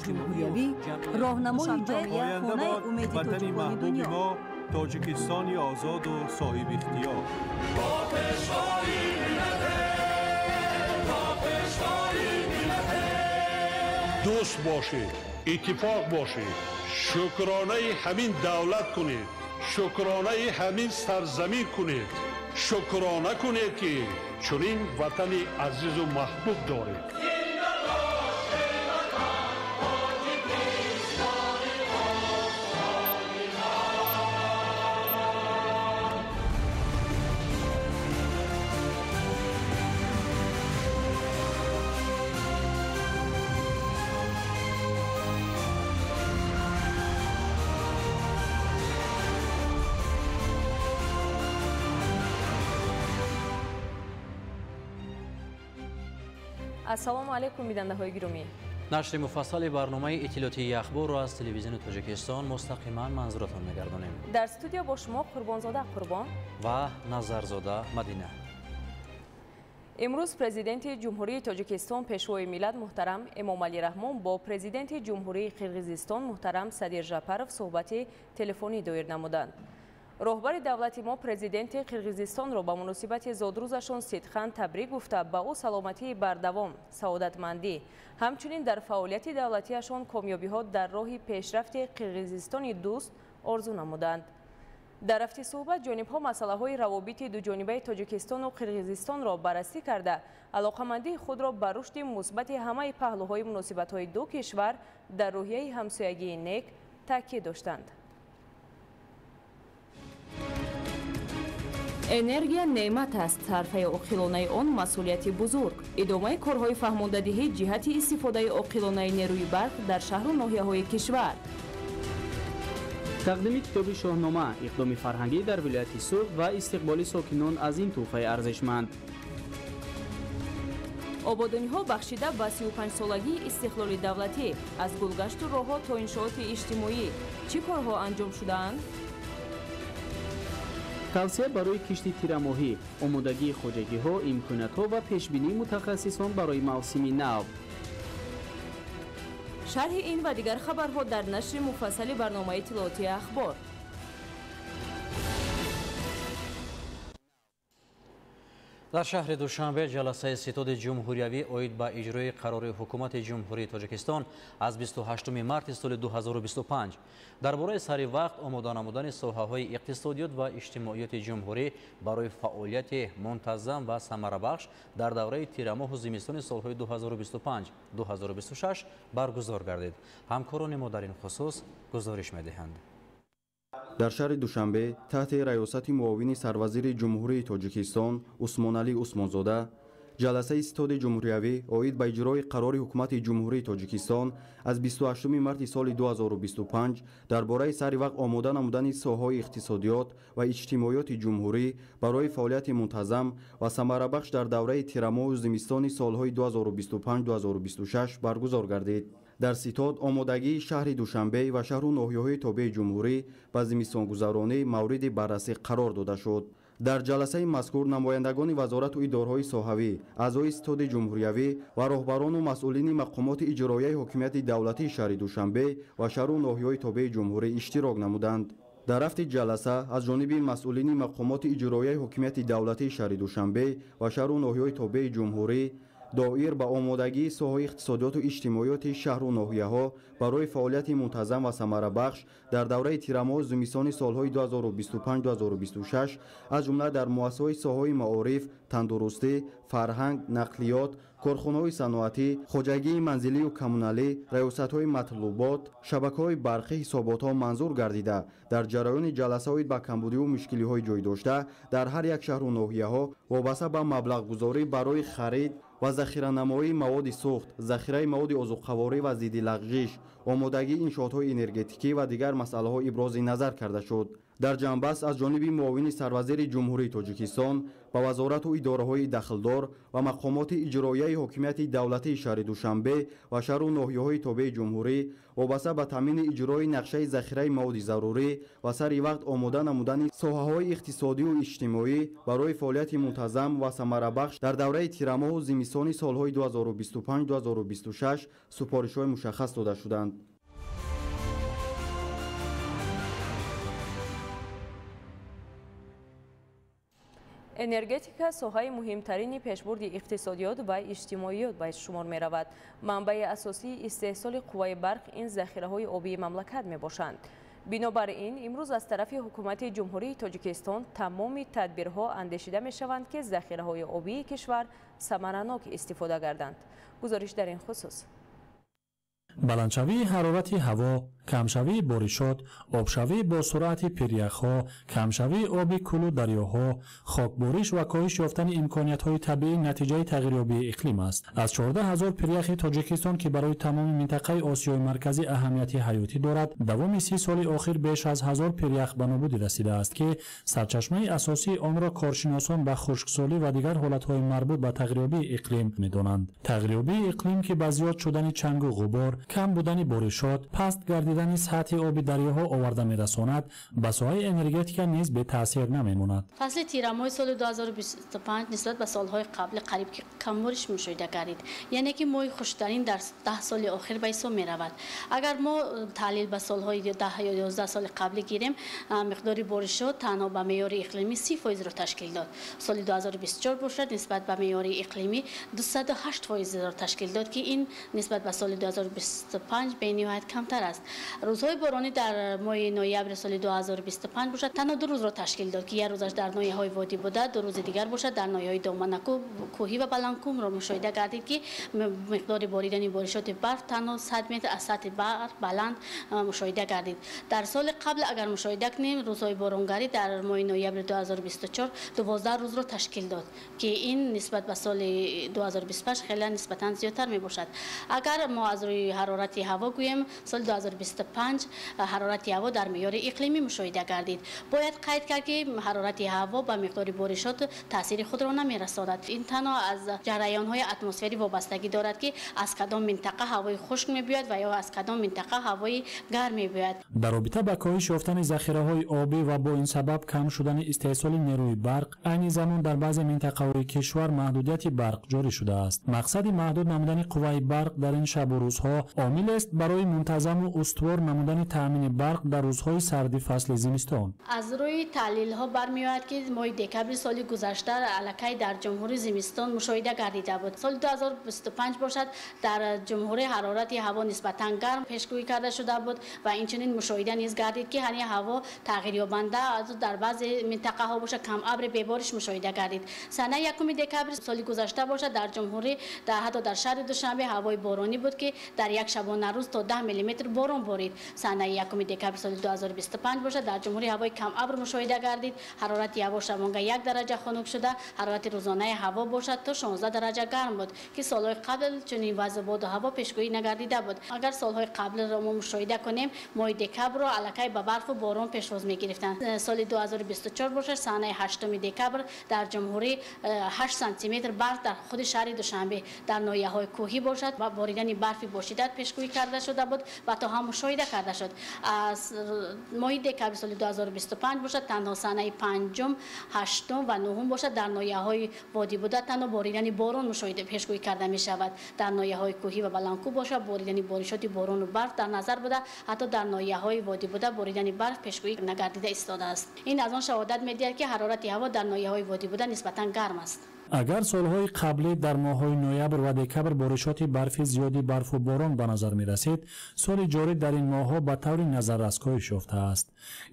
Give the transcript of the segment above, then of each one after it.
ҷумҳуриявӣ, роҳнамои ҷомеа, хонаи умеди тоҷикони дунё. Мо Тоҷикистони озоду соҳибихтиёр. Дӯст бошед, иттифоқ бошед, шукронаи ҳамин давлат кунед, шукронаи ҳамин сарзамин кунед, шукрона кунед, ки чунин ватани азизу маҳбуб доред. Ассалому алайкум, бинандаҳои гиромӣ. Нашри муфассали барномаи иттилоотии Ахборро аз телевизиони Тоҷикистон мустақиман манзуратон мегардонем. Дар студио бо шумо Қурбонзода Қурбон ва Назарзода Мадина. Имрӯз Президенти Ҷумҳурии Тоҷикистон, Пешвои миллат муҳтарам Эмомалӣ Раҳмон бо Президенти Ҷумҳурии Қирғизистон муҳтарам Садир Жапаров суҳбати телефонӣ доир намуданд. Роҳбари давлати мо президенти Қирғизистонро ба муносибати зодрӯзашон сидқан табрик гуфта, ба ӯ саломатии бардавом, саодатмандӣ, ҳамчунин дар фаъолияти давлатиашон комёбиҳо дар роҳи пешрафти Қирғизистони дӯст орзу намуданд. Дар рафти суҳбат ҷонибҳо масъалаҳои равобити дуҷонибаи Тоҷикистону Қирғизистонро баррасӣ карда, алоқамандии худро ба рушди мусбати ҳамаи паҳлӯҳои муносибатҳои ду кишвар дар рӯҳияи ҳамсоягии нек таъкид доштанд. Энергия неъмат аст, сарфаи оқилонаи он масъулияти бузург. Идомаи корҳои фаҳмондадиҳӣ ҷиҳати истифодаи оқилонаи нерӯи барқ дар шаҳру ноҳияҳои кишвар. Тақдими китоби Шоҳнома, иқдоми фарҳангӣ дар вилояти Суғд ва истиқболи сокинон аз ин тӯҳфаи арзишманд. Ободониҳо бахшида ба 35-солагии истиқлоли давлатӣ, аз гулгашту роҳҳо то иншооти иҷтимоӣ чӣ корҳо анҷом шудаанд? Тавсия барои кишти тирамоҳӣ, омодагии хоҷагиҳо, имкониятҳо ва пешбинии мутахассисон барои мавсими нав. Шарҳи ин ва дигар хабарҳо дар нашри муфассали барномаи иттилоотии Ахбор. Дар шаҳри Душанбе ҷаласаи ситоди ҷумҳуриявӣ оид ба иҷрои қарори Ҳукумати Ҷумҳурии Тоҷикистон аз 28 марти соли 2025 дар бораи сари вақт омода намудани соҳаҳои иқтисодиёт ва иҷтимоиёти ҷумҳурӣ барои фаъолияти мунтазам ва самарабахш дар давраи тирамоҳу зимистони солҳои 2025-2026 баргузор гардид. Ҳамкорони мо дар ин хусус гузориш медиҳанд. Дар шаҳри Душанбе таҳти раёсати муовини сарвазири Ҷумҳурии Тоҷикистон Усмоналӣ Усмонзода ҷаласаи ситоди ҷумҳуриявӣ оид ба иҷрои қарори Ҳукумати Ҷумҳурии Тоҷикистон аз 28 марти соли 2025 дар бораи сари вақт омода намудани соҳаҳои иқтисодиёт ва иҷтимоиёти ҷумҳурӣ барои фаъолияти мунтазам ва самарабахш дар давраи тирамоҳу зимистони солҳои 2025-2026 баргузор гардид. Дар ситод омодагии шаҳри Душанбе ва шаҳру ноҳияҳои тобеи ҷумҳурӣ ба зимистонгузаронӣ мавриди баррасӣ қарор дода шуд. Дар ҷаласаи мазкур намояндагони вазорату идораҳои соҳавӣ, аъзои ситоди ҷумҳуриявӣ ва роҳбарону масъулини мақомоти иҷроияи ҳокимияти давлатии шаҳри Душанбе ва шаҳру ноҳияҳои тобеи ҷумҳурӣ иштирок намуданд. Дар рафти ҷаласа аз ҷониби масъулини мақомоти иҷроияи ҳокимияти давлатии шаҳри Душанбе ва шаҳру ноҳияҳои тобеи ҷумҳурӣ доир ба омодагии соҳаи иқтисодиёту иҷтимоиёти шаҳру ноҳияҳо барои фаъолияти мунтазам ва самарабахш дар давраи тирамоҳу зимистони солҳои 2025-2026, аз ҷумла дар муассисаҳои соҳаҳои маориф, тандурустӣ, фарҳанг, нақлиёт, корхонаҳои саноатӣ, хоҷагии манзилию коммуналӣ, раёсатҳои матлубот, шабакаҳои барқӣ ҳисоботҳо манзур гардида, дар ҷараёни ҷаласа оид ба камбудиву мушкилиҳои ҷой дошта дар ҳар як шаҳру ноҳияҳо вобаста ба маблағгузорӣ барои харид ва захиранамоии маводи сӯхт, захираи маводи озуқаворӣ ва зидди лағжиш, омодагии иншоотҳои энергетикӣ ва дигар масъалаҳо ибрози назар карда шуд. Дар ҷанбаст аз ҷониби муовини сарвазири Ҷумҳурии Тоҷикистон ба вазорату идораҳои дахлдор ва мақомоти иҷроияи ҳокимияти давлатии шаҳри Душанбе ва шаҳру ноҳияҳои тобеи ҷумҳурӣ вобаста ба таъмини иҷрои нақшаи захираи маводи зарурӣ ва сари вақт омода намудани соҳаҳои иқтисодию иҷтимоӣ барои фаъолияти мунтазам ва самарабахш дар давраи тирамоҳу зимистони солҳои 2025-2026 супоришҳои мушаххас дода шуданд. Энергетика соҳаи муҳимтарини пешбурди иқтисодиёт ва иҷтимоиёт ба шумор меравад. Манбаи асосии истеҳсоли қувваи барқ ин захираҳои обии мамлакат мебошанд. Бинобар ин, имрӯз аз тарафи ҳукумати Ҷумҳурии Тоҷикистон тамоми тадбирҳо андешида мешаванд, ки захираҳои обии кишвар самаранок истифода гарданд. Гузориш дар ин хусус. Баландшавии ҳарорати ҳаво, камшавии боришот, обшавӣ бо суръати пиряхҳо, камшавии оби кӯлу дарёҳо, хокбориш ва коҳиш ёфтани имкониятҳои табиӣ натиҷаи тағйирёбии иқлим аст. Аз 14 ҳазор пиряхи Тоҷикистон, ки барои тамоми минтақаи Осиёи Марказӣ аҳамияти ҳаётӣ дорад, давоми 30 соли охир беш аз 1000 пирях ба нобудӣ расидааст, ки сарчашмаи асосии онро коршиносон ба хушксолӣ ва дигар ҳолатҳои марбут ба тағйирёбии иқлим медонанд. Тағйирёбии иқлим, ки ба зиёд шудани чангу ғубор, кам будани боришот, паст гардидани сатҳи оби дарёҳо оварда мерасонад, ба соҳаи энергетика низ бетаъсир намемонад. Фасли тирамоҳи соли 2025 нисбат ба солҳои қабли қариб ки камбориш мушоҳида гардид, яъне ки моҳи хуштарин дар 10 соли охир ба ҳисоб меравад. Агар мо таҳлил ба солҳои 10 ё 11 соли қаблӣ гирем, миқдори боришот танҳо ба меъёри иқлимӣ 30%-ро ташкил дод. Соли 2024 бошад, нисбат ба меъёри иқлимӣ 208%-ро ташкил дод, ки ин нисбат ба соли 2025 бениҳоят камтар аст. Рӯзҳои боронӣ дар моҳи ноябри соли 2025 бошад, танҳо 2 рӯзро ташкил дод, ки як рӯзаш дар ноҳияҳои водӣ буда, 2 рӯзи дигар бошад дар ноҳияҳои доманакӯ, кӯҳӣ ва баландкӯҳро мушоҳида гардид, ки миқдори боридани боришоти барф танҳо 100 метр аз сатҳи баҳр баланд мушоҳида гардид. Дар соли қабл агар мушоҳида кунем, рӯзҳои боронгарӣ дар моҳи ноябри 2024 12 рӯзро ташкил дод, ки ин нисбат ба соли 2025 хеле нисбатан зиёдтар мебошад. Агар мо аз рӯи ҳарорати ҳаво гӯем, соли 2025 ҳарорати ҳаво дар меъёри иқлимӣ мушоҳида гардид. Бояд қайд кард, ки ҳарорати ҳаво ба миқдори боришот таъсири худро намерасонад. Ин танҳо аз ҷараёнҳои атмосферӣ вобастагӣ дорад, ки аз кадом минтақа ҳавои хушк мебиёяд ва ё аз кадом минтақа ҳавои гарм мебиёяд. Дар робита ба коҳиш ёфтани захираҳои обӣ ва бо ин сабаб кам шудани истеҳсоли нерӯи барқ, айни замон дар баъзе минтақаҳои кишвар маҳдудияти барқ ҷорӣ шудааст. Мақсади маҳдуд намудани қувваи барқ дар ин шабу рӯзҳо омилест барои мунтазаму устувор намудани таъмини барқ дар рӯзҳои сарди фасли зимистон. Аз рӯи таҳлилҳо бармеояд, ки моҳи декабри соли гузашта аллакай дар ҷумҳури зимистон мушоҳида гардида буд. Соли 2025 бошад, дар ҷумҳурӣ ҳарорати ҳаво нисбатан гарм пешгӯӣ карда шуда буд ва инчунин мушоҳида низ гардид, ки ҳани ҳаво тағйирёбанда дар баъзе минтақаҳо бошад камабри бебориш мушоҳида гардид. Санаи 1 декабри соли гузашта бошад, дар ҷумҳурӣ ҳатто дар шаҳри Душанбе ҳавои боронӣ буд, ки дар як шабонарӯз то 10 миллиметр борон борид. Санаи 1 декабри соли 2025 бошад, дар ҷумҳурӣ ҳавои камабр мушоҳида гардид. Ҳарорати ҳаво шабонга 1 дараҷа хунук шуда, ҳарорати рӯзонаи ҳаво бошад то 16 дараҷа гарм буд, ки солҳои қабл чунин вазъи боду ҳаво пешгӯӣ нагардида буд. Агар солҳои қаблро мо мушоҳида кунем, моҳи декабрро аллакай ба барфу борон пешвоз мегирифтанд. Соли 2024 бошад, санаи 8 декабр дар ҷумҳурӣ 8 сантиметр барф дар худи шаҳри Душанбе, дар ноҳияҳои кӯҳӣ бошад ва боридани барфи бошиддат пешгӯӣ карда шуда буд ва то ҳам мушоҳида карда шуд. Аз моҳи декабри соли 2025 бошад, танҳо санаи 5, 8 ва 9 бошад, дар ноҳияҳои водӣ буда танҳо боридани борон мушоҳида пешгӯӣ карда мешавад. Дар ноҳияҳои кӯҳӣ ва баландкӯҳ бошад, боридани боришоти борону барф дар назар буда, ҳатто дар ноҳияҳои водӣ буда боридани барф пешгӯӣ нагардида истодааст. Ин аз он шаҳодат медиҳад, ки ҳарорати ҳаво дар ноҳияҳои водӣ буда нисбатан гарм аст. Агар солҳои қаблӣ дар моҳҳои ноябр ва декабр боришоти барфи зиёди барфу борон ба назар мерасид, соли ҷорӣ дар ин моҳҳо ба таври назаррас коҳиш ёфтааст.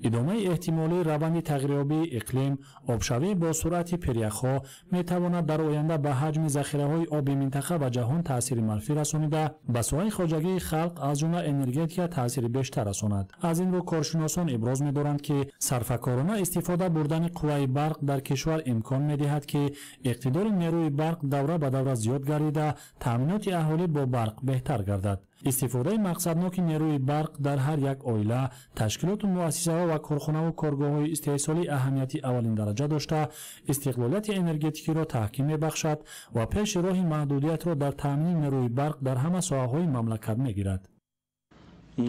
Идомаи эҳтимолии раванди тағйирёбии иқлим, обшавӣ бо суръати пиряхҳо метавонад дар оянда ба ҳаҷми захираҳои оби минтақа ва ҷаҳон таъсири манфӣ расонида, ба соҳаи хоҷагии халқ аз ҷумла энергетика таъсири бештар расонад. Аз ин рӯ коршиносон иброз медоранд, ки сарфакорона истифода бурдани қувваи барқ дар кишвар имкон медиҳад, ки иқтидори нерӯи барқ давра ба давра зиёд гардида, таъминоти аҳолӣ бо барқ беҳтар гардад. Истифодаи мақсадноки нерӯи барқ дар ҳар як оила, ташкилоту муассисаҳо ва корхонаву коргоҳҳои истеҳсолӣ аҳамияти аввалиндараҷа дошта, истиқлолияти энергетикиро таҳким мебахшад ва пеши роҳи маҳдудиятро дар таъмини нерӯи барқ дар ҳама соҳаҳои мамлакат мегирад.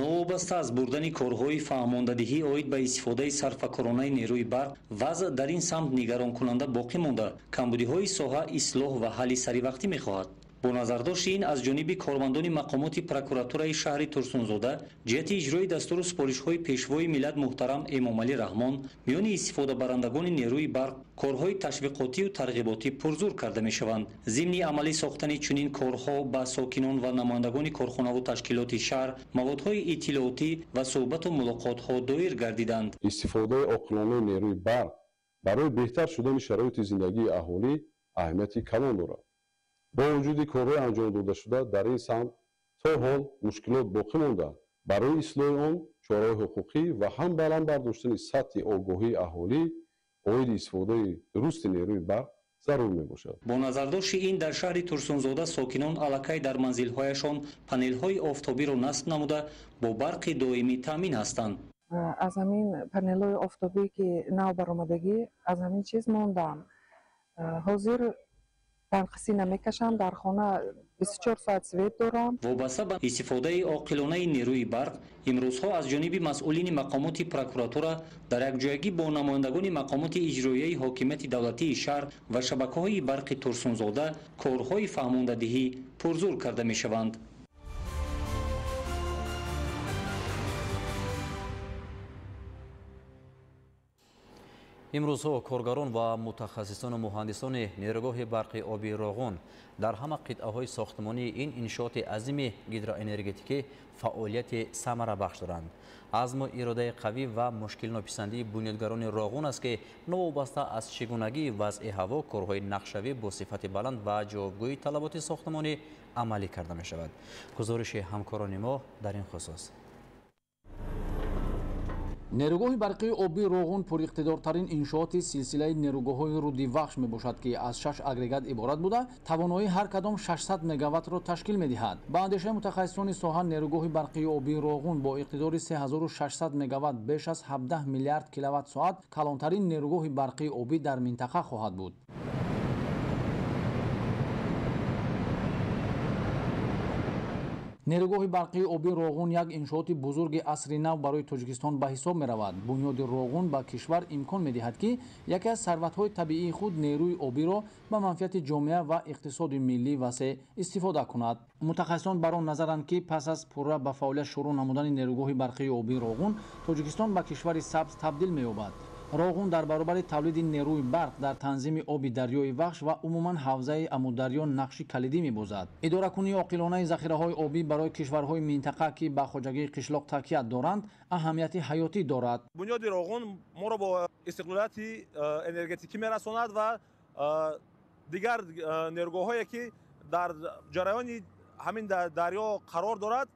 Новобаста аз бурдани корҳои фаҳмондадиҳӣ оид ба истифодаи сарфакоронаи нерӯи барқ, вазъ дар ин самт нигаронкунанда боқӣ монда, камбудиҳои соҳа ислоҳ ва ҳалли саривақтӣ мехоҳад. Бо назардошти ин аз ҷониби кормандони мақомоти прокуратураи шаҳри Турсунзода ҷиҳати иҷрои дастуру супоришҳои пешвои миллат муҳтарам Эмомалӣ Раҳмон миёни истифодабарандагони нерӯи барқ корҳои ташвиқотию тарғиботӣ пурзур карда мешаванд. Зимни амалӣ сохтани чунин корҳо ба сокинон ва намояндагони корхонаву ташкилоти шаҳр маводҳои иттилоотӣ ва суҳбату мулоқотҳо доир гардиданд. Истифодаи оқилонаи нерӯи барқ барои беҳтар шудани шароити зиндагии аҳолӣ аҳамияти калон дорад. Бо вуҷуди корҳои анҷом додашуда дар ин самт то ҳол мушкилот боқӣ монда, барои ислоҳи он чораҳои ҳуқуқӣ ва ҳам баланд бардоштани сатҳи огоҳии аҳолӣ оиди истифодаи дурусти нерӯи барқ зарур мебошад. Бо назардошти ин дар шаҳри Турсунзода сокинон аллакай дар манзилҳояшон панелҳои офтобиро насб намуда бо барқи доимӣ таъмин ҳастанд. Аз ҳамин панелҳои офтобӣ ки нав баромадагӣ, аз ҳамин чиз мондам. Ҳозир танқисӣ намекашам, дар хона 24 соат свет дорам. Вобаста ба истифодаи оқилонаи нерӯи барқ имрӯзҳо аз ҷониби масъулини мақомоти прокуратура дар якҷоягӣ бо намояндагони мақомоти иҷроияи ҳокимияти давлатии шаҳр ва шабакаҳои барқи Турсунзода корҳои фаҳмондадиҳӣ пурзур карда мешаванд. Имрӯзҳо коргарон ва мутахассисону муҳандисони нерӯгоҳи барқи оби Роғун дар ҳама қитъаҳои сохтмонии ин иншооти азими гидроэнергетикӣ фаъолияти самарабахш доранд. Азму иродаи қавӣ ва мушкилнописандии бунёдгарони Роғун аст, ки новобаста аз чигунагии вазъи ҳаво корҳои нақшавӣ бо сифати баланд ва ҷавобгӯи талаботи сохтмонӣ амалӣ карда мешавад. Гузориши ҳамкорони мо дар ин хусус. Нерӯгоҳи барқии обии Роғун пуриқтидортарин иншооти силсилаи нерӯгоҳҳои руди Вахш мебошад, ки аз 6 агрегат иборат буда, тавоноии ҳар кадом 600 мегаваттро ташкил медиҳад. Ба андешаи мутахассисони соҳа, нерӯгоҳи барқии обии Роғун бо иқтидори 3600 мегаватт беш аз 17 миллиард киловатт-соат калонтарин нерӯгоҳи барқии обӣ дар минтақа хоҳад буд. Нерӯгоҳи барқии обии Роғун як иншооти бузурги асри нав барои Тоҷикистон ба ҳисоб меравад. Бунёди Роғун ба кишвар имкон медиҳад, ки яке аз сарватҳои табиии худ нерӯи обиро ба манфиати ҷомеа ва иқтисоди миллӣ васеъ истифода кунад. Мутахассисон бар он назаранд, ки пас аз пурра ба фаъолият шурӯъ намудани нерӯгоҳи барқии обии Роғун, Тоҷикистон ба кишвари сабз табдил меёбад. Роғун дар баробари тавлиди нерӯи барқ дар танзими оби дарёи Вахш ва умуман ҳавзаи Амударё нақши калидӣ мебозад. Идоракунии оқилонаи захираҳои обӣ барои кишварҳои минтақа, ки ба хоҷагии қишлоқ такя доранд, аҳамияти ҳаётӣ дорад. Бунёди Роғун моро бо истиқлолияти энергетикӣ мерасонад ва дигар нерӯгоҳҳое, ки дар ҷараёни ҳамин дарё қарор дорад,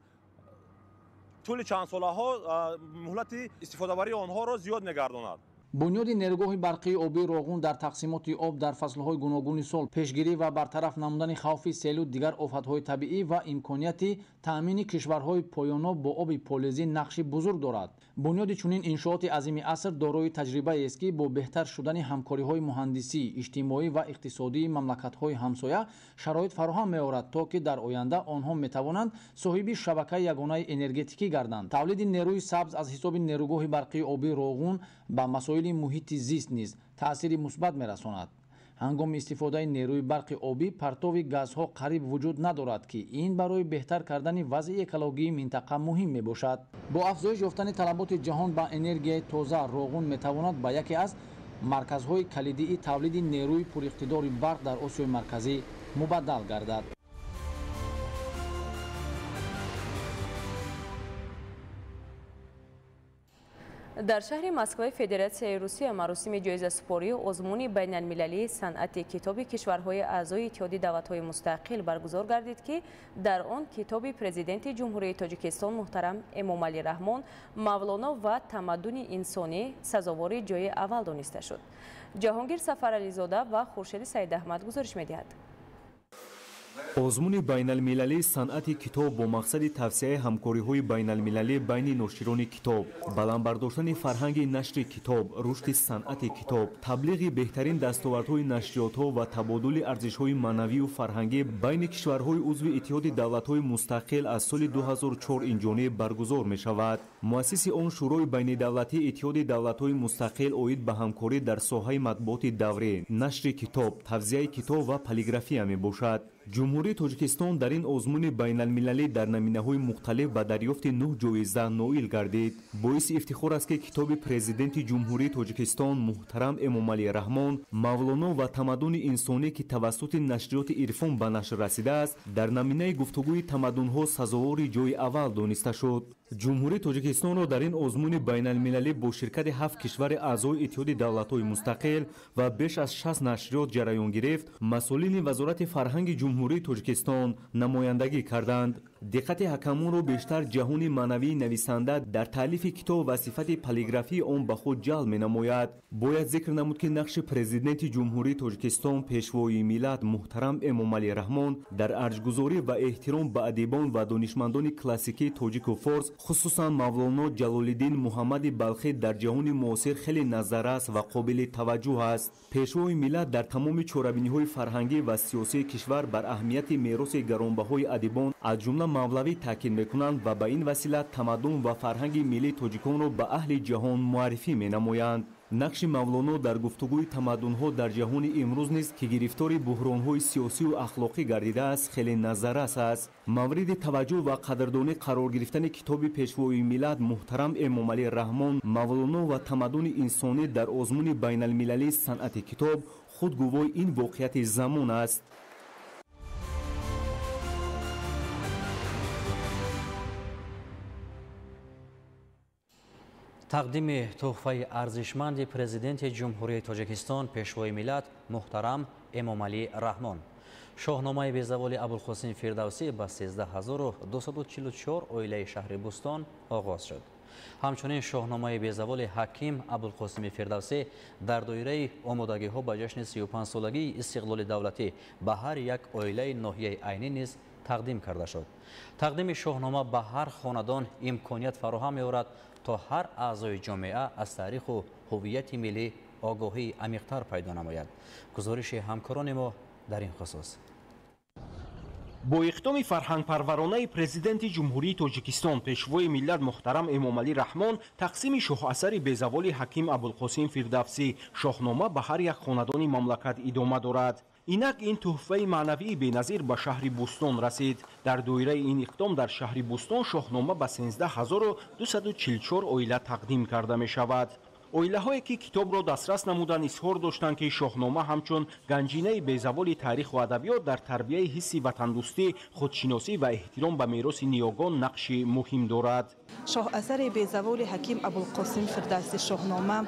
тӯли чанд солаҳо муҳлати истифодабарии онҳоро зиёд мегардонад. Бунёди нерӯгоҳи барқии обии Роғун дар тақсимоти об дар фаслҳои гуногуни сол, пешгирӣ ва бартараф намудани хавфи селу дигар офатҳои табиӣ ва имконияти таъмини кишварҳои поёноб бо оби полезӣ нақши бузург дорад. Бунёди чунин иншооти азими аср дорои таҷрибаест, ки бо беҳтар шудани ҳамкориҳои муҳандисӣ, иҷтимоӣ ва иқтисодии мамлакатҳои ҳамсоя шароит фароҳам меорад, то ки дар оянда онҳо метавонанд соҳиби шабакаи ягонаи энергетикӣ гарданд. Тавлиди нерӯи сабз аз ҳисоби нерӯгоҳи барқии обии Роғун ба масоили муҳити зист низ таъсири мусбат мерасонад. Ҳангоми истифодаи нерӯи барқи обӣ партови газҳо қариб вуҷуд надорад, ки ин барои беҳтар кардани вазъи экологии минтақа муҳим мебошад. Бо афзоиш ёфтани талаботи ҷаҳон ба энергияи тоза, Роғун метавонад ба яке аз марказҳои калидии тавлиди нерӯи пуриқтидори барқ дар Осиёи Марказӣ мубаддал гардад. Дар шаҳри Москваи Федератсияи Русия маросими ҷоизасупории озмуни байналмилалии санъати китоби кишварҳои аъзои Иттиҳоди давлатҳои мустақил баргузор гардид, ки дар он китоби президенти Ҷумҳурии Тоҷикистон муҳтарам Эмомалӣ Раҳмон «Мавлоно ва тамаддуни инсонӣ» сазовори ҷои аввал дониста шуд. Ҷаҳонгир Сафарализода ва Хуршеди Саидаҳмад гузориш медиҳад. Озмуни байналмилалии санъати китоб бо мақсади тавсияи ҳамкориҳои байналмилалӣ байни ноширони китоб, баланд бардоштани фарҳанги нашри китоб, рушди санъати китоб, таблиғи беҳтарин дастовардҳои нашриётҳо ва табодули арзишҳои маънавию фарҳангӣ байни кишварҳои узви Иттиҳоди давлатҳои мустақил аз соли 2004 инҷониб баргузор мешавад. Муассиси он Шӯрои байнидавлатии Иттиҳоди давлатҳои мустақил оид ба ҳамкорӣ дар соҳаи матбуоти даврӣ, нашри китоб, тавзияи китоб ва полиграфия мебошад. Ҷумҳурии Тоҷикистон дар ин озмуни байналмилалӣ дар наминаҳои мухталиф ба дарёфти 9 ҷоиза ноил гардид. Боиси ифтихор аст, ки китоби Президенти Ҷумҳурии Тоҷикистон муҳтарам Эмомалӣ Раҳмон «Мавлоно ва тамаддуни инсонӣ», ки тавассути нашриёти Ирфон ба нашр расидааст, дар наминаи гуфтугӯи тамаддунҳо сазовори ҷои аввал дониста шуд. Ҷумҳурии Тоҷикистонро дар ин озмуни байналмилалӣ бо ширкати 7 кишвари аъзои Иттиҳоди давлатҳои мустақил ва беш аз 60 нашриёт ҷараён гирифт, масъулини Вазорати фарҳанги Ҷумҳурии Тоҷикистон намояндагӣ карданд. Диққати ҳакамонро бештар ҷаҳони маънавии нависанда дар таълифи китоб ва сифати полиграфии он ба худ ҷалб менамояд. Бояд зикр намуд, ки нақши Президенти Ҷумҳурии Тоҷикистон, Пешвои миллат муҳтарам Эмомалӣ Раҳмон дар арҷгузорӣ ва эҳтиром ба адибон ва донишмандони классикии тоҷику форс, хусусан Мавлоно Ҷалолиддин Муҳаммади Балхӣ, дар ҷаҳони муосир хеле назаррас ва қобили таваҷҷӯҳ аст. Пешвои миллат дар тамоми чорабиниҳои фарҳангӣ ва сиёсии кишвар бар аҳамияти мероси гаронбаҳои адибон, аз ҷумла Мавлавӣ, таъкид мекунанд ва ба ин васила тамаддун ва фарҳанги миллии тоҷиконро ба аҳли ҷаҳон муаррифӣ менамоянд. Нақши Мавлоно дар гуфтугӯи тамаддунҳо дар ҷаҳони имрӯз низ, ки гирифтори буҳронҳои сиёсию ахлоқӣ гардидааст, хеле назаррас аст. Мавриди таваҷҷӯҳ ва қадрдонӣ қарор гирифтани китоби Пешвои миллат муҳтарам Эмомалӣ Раҳмон «Мавлоно ва тамаддуни инсонӣ» дар озмуни байналмилалии санъати китоб худ гувоҳи ин воқеияти замон аст. Тақдими тӯҳфаи арзишманди Президенти Ҷумҳурии Тоҷикистон, Пешвои миллат муҳтарам Эмомалӣ Раҳмон. Шоҳномаи безаволи Абулқосим Фирдавсӣ ба 13244 оилаи шаҳри Бӯстон оғоз шуд. Ҳамчунин шоҳномаи безаволи ҳаким Абулқосими Фирдавсӣ дар доираи омодагиҳо ба ҷашни 35-солагии истиқлоли давлатӣ ба ҳар як оилаи ноҳияи Айнӣ низ тақдим карда шуд. Тақдими шоҳнома ба ҳар хонадон имконият фароҳам меорад, то ҳар аъзои ҷомеа аз таъриху ҳуввияти миллӣ огоҳии амиқтар пайдо намояд. Гузориши ҳамкорони мо дар ин хусус. Бо иқдоми фарҳангпарваронаи Президенти Ҷумҳурии Тоҷикистон, Пешвои миллат муҳтарам Эмомалӣ Раҳмон, тақсими шоҳасари безаволи ҳаким Абулқосим Фирдавсӣ «Шоҳнома» ба ҳар як хонадони мамлакат идома дорад. Инак ин тӯҳфаи маънавии беназир ба шаҳри Бӯстон расид. Дар доираи ин иқдом дар шаҳри Бӯстон шоҳнома ба 13244 оила тақдим карда мешавад. Оилаҳое ки китобро дастрас намуданд, изҳор доштанд, ки шоҳнома ҳамчун ганҷинаи безаволи таъриху адабиёт дар тарбияи ҳисси ватандӯстӣ, худшиносӣ ва эҳтиром ба мероси ниёгон нақши муҳим дорад. Шоҳасари безаволи ҳаким Абулқосим Фирдавсӣ «Шоҳнома»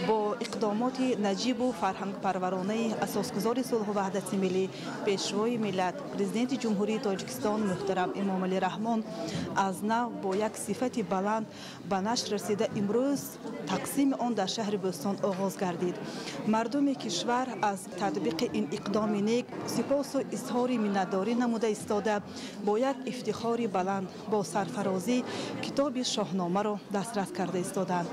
бо иқдомоти наҷибу фарҳангпарваронаи асосгузори сулҳу ваҳдати миллӣ, Пешвои миллат, Президенти Ҷумҳурии Тоҷикистон муҳтарам Эмомалӣ Раҳмон аз нав бо як сифати баланд ба нашр расида, имрӯз тақсими он дар шаҳри Бӯстон оғоз гардид. Мардуми кишвар аз татбиқи ин иқдоми нек сипосу изҳори миннатдорӣ намуда истода, бо як ифтихори баланд, бо сарфарозӣ китоби шоҳномаро дастрас карда истоданд.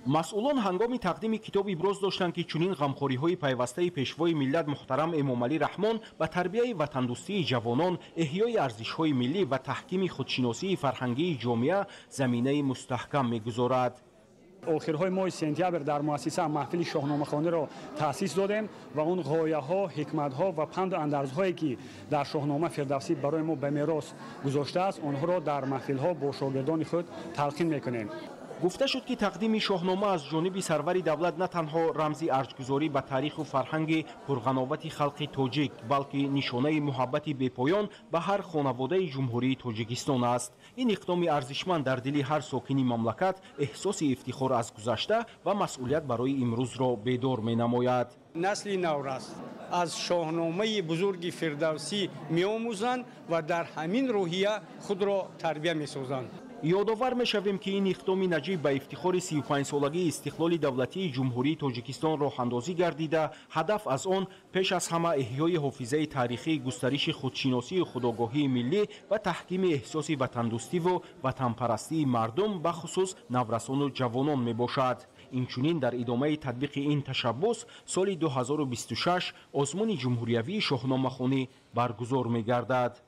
Масъулон ҳангоми тақдими китоб иброз доштанд, ки чунин ғамхориҳои пайвастаи Пешвои миллат муҳтарам Эмомалӣ Раҳмон ба тарбияи ватандӯстии ҷавонон, эҳёи арзишҳои миллӣ ва таҳкими худшиносии фарҳангии ҷомеа заминаи мустаҳкам мегузорад. Охирҳои моҳи сентябр дар муассиса маҳфили шоҳномахониро таъсис додем ва он ғояҳо, ҳикматҳо ва панду андарзҳое ки дар шоҳнома Фирдавсӣ барои мо ба мерос гузоштааст, онҳоро дар маҳфилҳо бо шогирдони худ талқин мекунем. Гуфта шуд, ки тақдими шоҳнома аз ҷониби сарвари давлат на танҳо рамзи арҷгузорӣ ба таъриху фарҳанги пурғановати халқи тоҷик, балки нишонаи муҳаббати бепоён ба ҳар хонаводаи Ҷумҳурии Тоҷикистон аст. Ин иқдоми арзишманд дар дили ҳар сокини мамлакат эҳсоси ифтихор аз гузашта ва масъулият барои имрӯзро бедор менамояд. Насли наврас аз шоҳномаи бузурги Фирдавсӣ меомӯзанд ва дар ҳамин рӯҳия худро тарбия месозанд. Ёдовар мешавем, ки ин иқдоми наҷиб ба ифтихори 35-солагии истиқлоли давлатии Ҷумҳурии Тоҷикистон роҳандозӣ гардида, ҳадаф аз он пеш аз ҳама эҳёи ҳофизаи таърихӣ, густариши худшиносию худогоҳии миллӣ ва таҳкими эҳсоси ватандӯстиву ватанпарастии мардум, бахусус наврасону ҷавонон мебошад. Инчунин дар идомаи татбиқи ин ташаббус соли 2026 озмуни ҷумҳуриявии шоҳномахонӣ баргузор мегардад.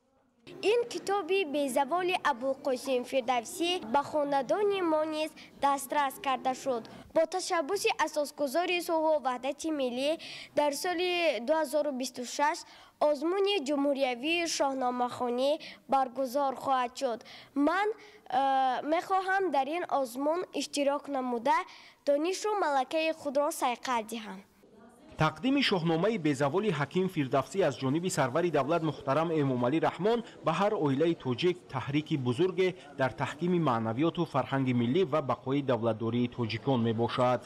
Ин китоби безаволи Абулқосим Фирдавсӣ ба хонадони мо низ дастрас карда шуд. Бо ташаббуси асосгузори сулҳу ваҳдати миллӣ дар соли 2026 озмуни ҷумҳуриявии шоҳномахонӣ баргузор хоҳад шуд. Ман мехоҳам дар ин озмун иштирок намуда донишу малакаи худро сайқал диҳам. Тақдими шоҳномаи безаволи Ҳаким Фирдавсӣ аз ҷониби сарвари давлат муҳтарам Эмомалӣ Раҳмон ба ҳар оилаи тоҷик таҳрики бузурге дар таҳкими маънавиёту фарҳанги миллӣ ва бақои давлатдории тоҷикон мебошад.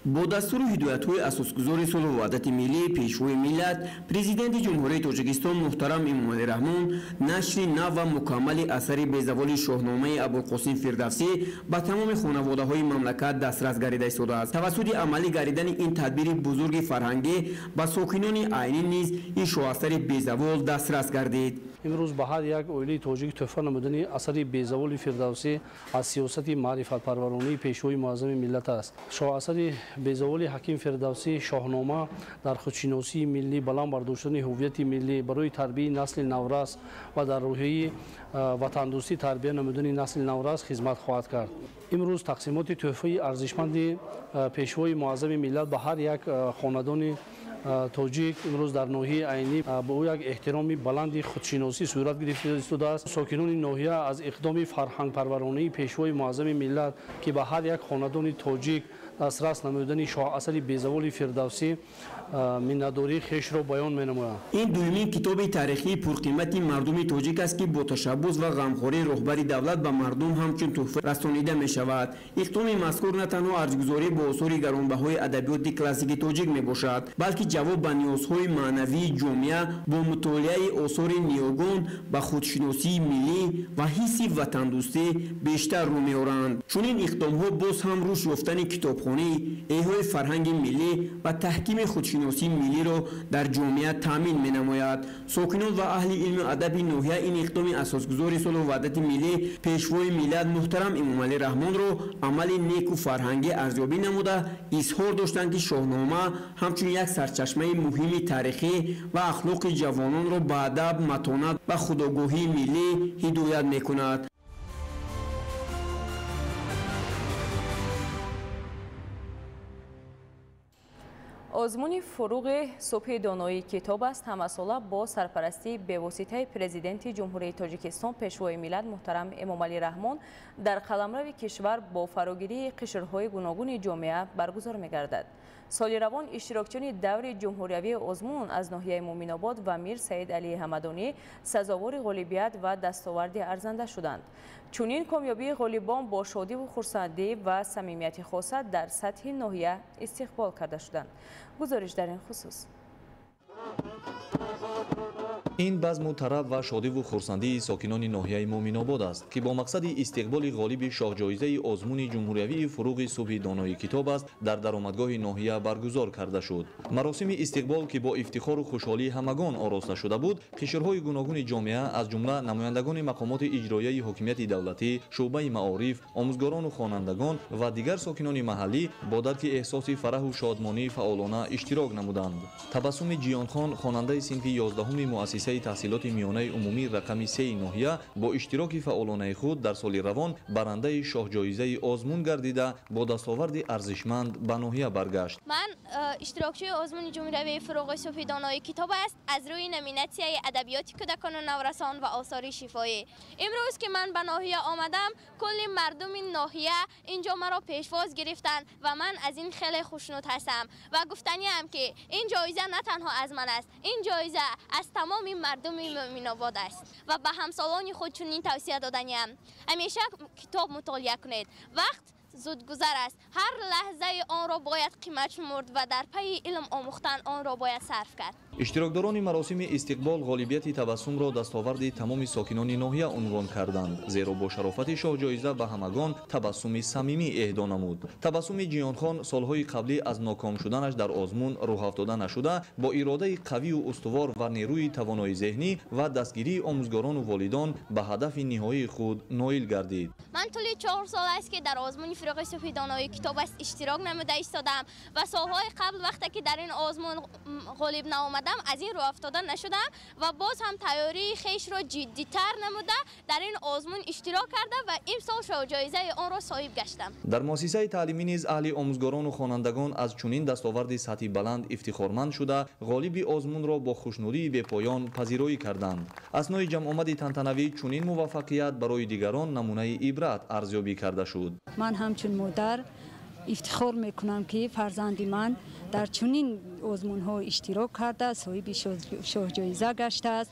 Бо дастуру ҳидоятҳои асосгузори сулҳу ваҳдати миллӣ, Пешвои миллат, Президенти Ҷумҳурии Тоҷикистон муҳтарам Эмомалӣ Раҳмон, нашри нав ва мукаммали асари безаволи шоҳномаи Абулқосим Фирдавсӣ ба тамоми хонаводаҳои мамлакат дастрас гардида истодааст. Тавассути амалӣ гардидани ин тадбири бузурги фарҳангӣ ба сокинони айнӣ низ ин шоҳасари безавол дастрас гардид. Имрӯз ба ҳар як оилаи тоҷик тӯҳфа намудани асари безаволи Фирдавсӣ аз сиёсати маърифатпарваронии Пешвои муаззами миллат аст. Шоҳасари безаволи Ҳаким Фирдавсӣ шоҳнома дар худшиносии миллӣ, баланд бардоштани ҳуввияти миллӣ, барои тарбияи насли наврас ва дар рӯҳияи ватандӯстӣ тарбия намудани насли наврас хизмат хоҳад кард. Имрӯз тақсимоти тӯҳфаи арзишманди Пешвои муаззами миллат ба ҳар як хонадони тоҷик имрӯз дар ноҳияи Айнӣ ба ӯ як эҳтироми баланди худшиносӣ сурат гирифта истодааст. Сокинони ноҳия аз иқдоми фарҳангпарваронии Пешвои муаззами миллат, ки ба ҳар як хонадони тоҷик дастрас намудани шоҳасари безаволи Фирдавсӣ, миннатдории хешро баён менамояд. Ин дуюмин китоби таърихии пурқимати мардуми тоҷик аст, ки бо ташаббус ва ғамхории роҳбари давлат ба мардум ҳамчун тӯҳфа расонида мешавад. Иқдоми мазкур на танҳо арҷгузорӣ бо осори гаронбаҳои адабиёти классикии тоҷик мебошад, балки ҷавоб ба ниёзҳои маънавии ҷомеа бо мутолиаи осори ниёгон ба худшиносии миллӣ ва ҳисси ватандӯстӣ бештар рӯ меоранд. Чунин иқдомҳо боз ҳам рушд ёфтани китобхонӣ, эҳёи фарҳанги миллӣ ва таҳкими худшиносии миллиро дар ҷомеа таъмин менамояд. Сокинон ва аҳли илму адаби ноҳия ин иқдоми асосгузори сулҳу ваҳдати миллӣ, Пешвои миллат муҳтарам Эмомалӣ Раҳмонро амали неку фарҳангӣ арзёбӣ намуда, изҳор доштанд, ки шоҳнома ҳамчун як сарчашмаи муҳими таърихӣ ва ахлоқи ҷавононро ба адаб, матонат ва худогоҳии миллӣ ҳидоят мекунад. Озмуни фуруғи субҳи доноии китоб аст ҳамасола бо сарпарастии бевоситаи Президенти Ҷумҳурии Тоҷикистон, Пешвои миллат муҳтарам Эмомалӣ Раҳмон дар қаламрави кишвар бо фарогирии қишрҳои гуногуни ҷомеа баргузор мегардад. Соли равон иштирокчиёни даври ҷумҳуриявии озмун аз ноҳияи Муъминобод ва Мир Саид Алии Ҳамадонӣ сазовори ғолибият ва дастоварди арзанда шуданд. Чунин комёбии ғолибон бо шодиву хурсандӣ ва самимияти хоса дар сатҳи ноҳия истиқбол карда шуданд. Гузориш дар ин хусус. Ин базму тараб ва шодиву хурсандии сокинони ноҳияи Муъминобод аст, ки бо мақсади истиқболи ғолиби шоҳҷоизаи озмуни ҷумҳуриявии фуруғи субҳи доноии китоб аст дар даромадгоҳи ноҳия баргузор карда шуд. Маросими истиқбол, ки бо ифтихору хушҳолии ҳамагон ороста шуда буд, қишрҳои гуногуни ҷомеа, аз ҷумла намояндагони мақомоти иҷроияи ҳокимияти давлатӣ, шӯъбаи маориф, омӯзгорону хонандагон ва дигар сокинони маҳаллӣ бо дарки эҳсоси фараҳу шодмонии фаъолона иштирок намуданд. Табассуми Ҷиёнхон, хонандаи синфи 11-уми муассисаи таҳсилоти миёнаи умумӣ рақами 3 ноҳия, бо иштироки фаъолонаи худ дар соли равон барандаи шоҳҷоизаи озмун гардида, бо дастоварди арзишманд ба ноҳия баргашт. Ман иштирокчии озмуни ҷумҳуриявии фуруғи субҳи доноии китоб аст аз рӯи номинатсияи адабиёти кӯдакону наврасон ва осори шифоӣ. Имрӯз ки ман ба ноҳия омадам, кулли мардуми ноҳия инҷо маро пешвоз гирифтанд ва ман аз ин хеле хушнуд ҳастам ва гуфтаниам, ки ин ҷоиза на танҳо аз ман аст, ин ҷоиза аз тамоми мардуми Муъминобод аст ва ба ҳамсолони худ чунин тавсия доданиам: ҳамеша китоб мутолиа кунед. Вақт зудгузар аст, ҳар лаҳзаи онро бояд қимат шумурд ва дар пайи илм омӯхтан онро бояд сарф кард. Иштирокдорони маросими истиқбол ғолибияти Табассумро дастоварди тамоми сокинони ноҳия унвон карданд, зеро бо шарофати шоҳҷоиза ба ҳамагон табассуми самимӣ эҳдо намуд. Табассуми Ҷиёнхон солҳои қаблӣ аз ноком шуданаш дар озмун рӯҳафтода нашуда, бо иродаи қавию устувор ва нерӯи тавонои зеҳнӣ ва дастгирии омӯзгорону волидон ба ҳадафи ниҳоии худ ноил гардид. Ман тӯли 4 сол аст, ки дар озмуни Фурӯғи субҳи донои китоб аст иштирок намуда истодам ва солҳои қабл вақте ки дар ин озмун ғолиб наомадам, аз ин рӯҳафтода нашудам ва боз ҳам тайёрии хешро ҷиддитар намуда дар ин озмун иштирок карда ва имсол шоҳҷоизаи онро соҳиб гаштам. Дар муассисаи таълимӣ низ аҳли омӯзгорону хонандагон аз чунин дастоварди сатҳи баланд ифтихорманд шуда, ғолиби озмунро бо хушнудии бепоён пазироӣ карданд. Аснои ҷамъомади тантанавӣ чунин муваффақият барои дигарон намунаи ибрат арзёбӣ карда шуд. Ман ҳамчун модар ифтихор мекунам, ки фарзанди ман дар чунин озмунҳо иштирок карда, соҳиби шоҳҷоиза гаштааст.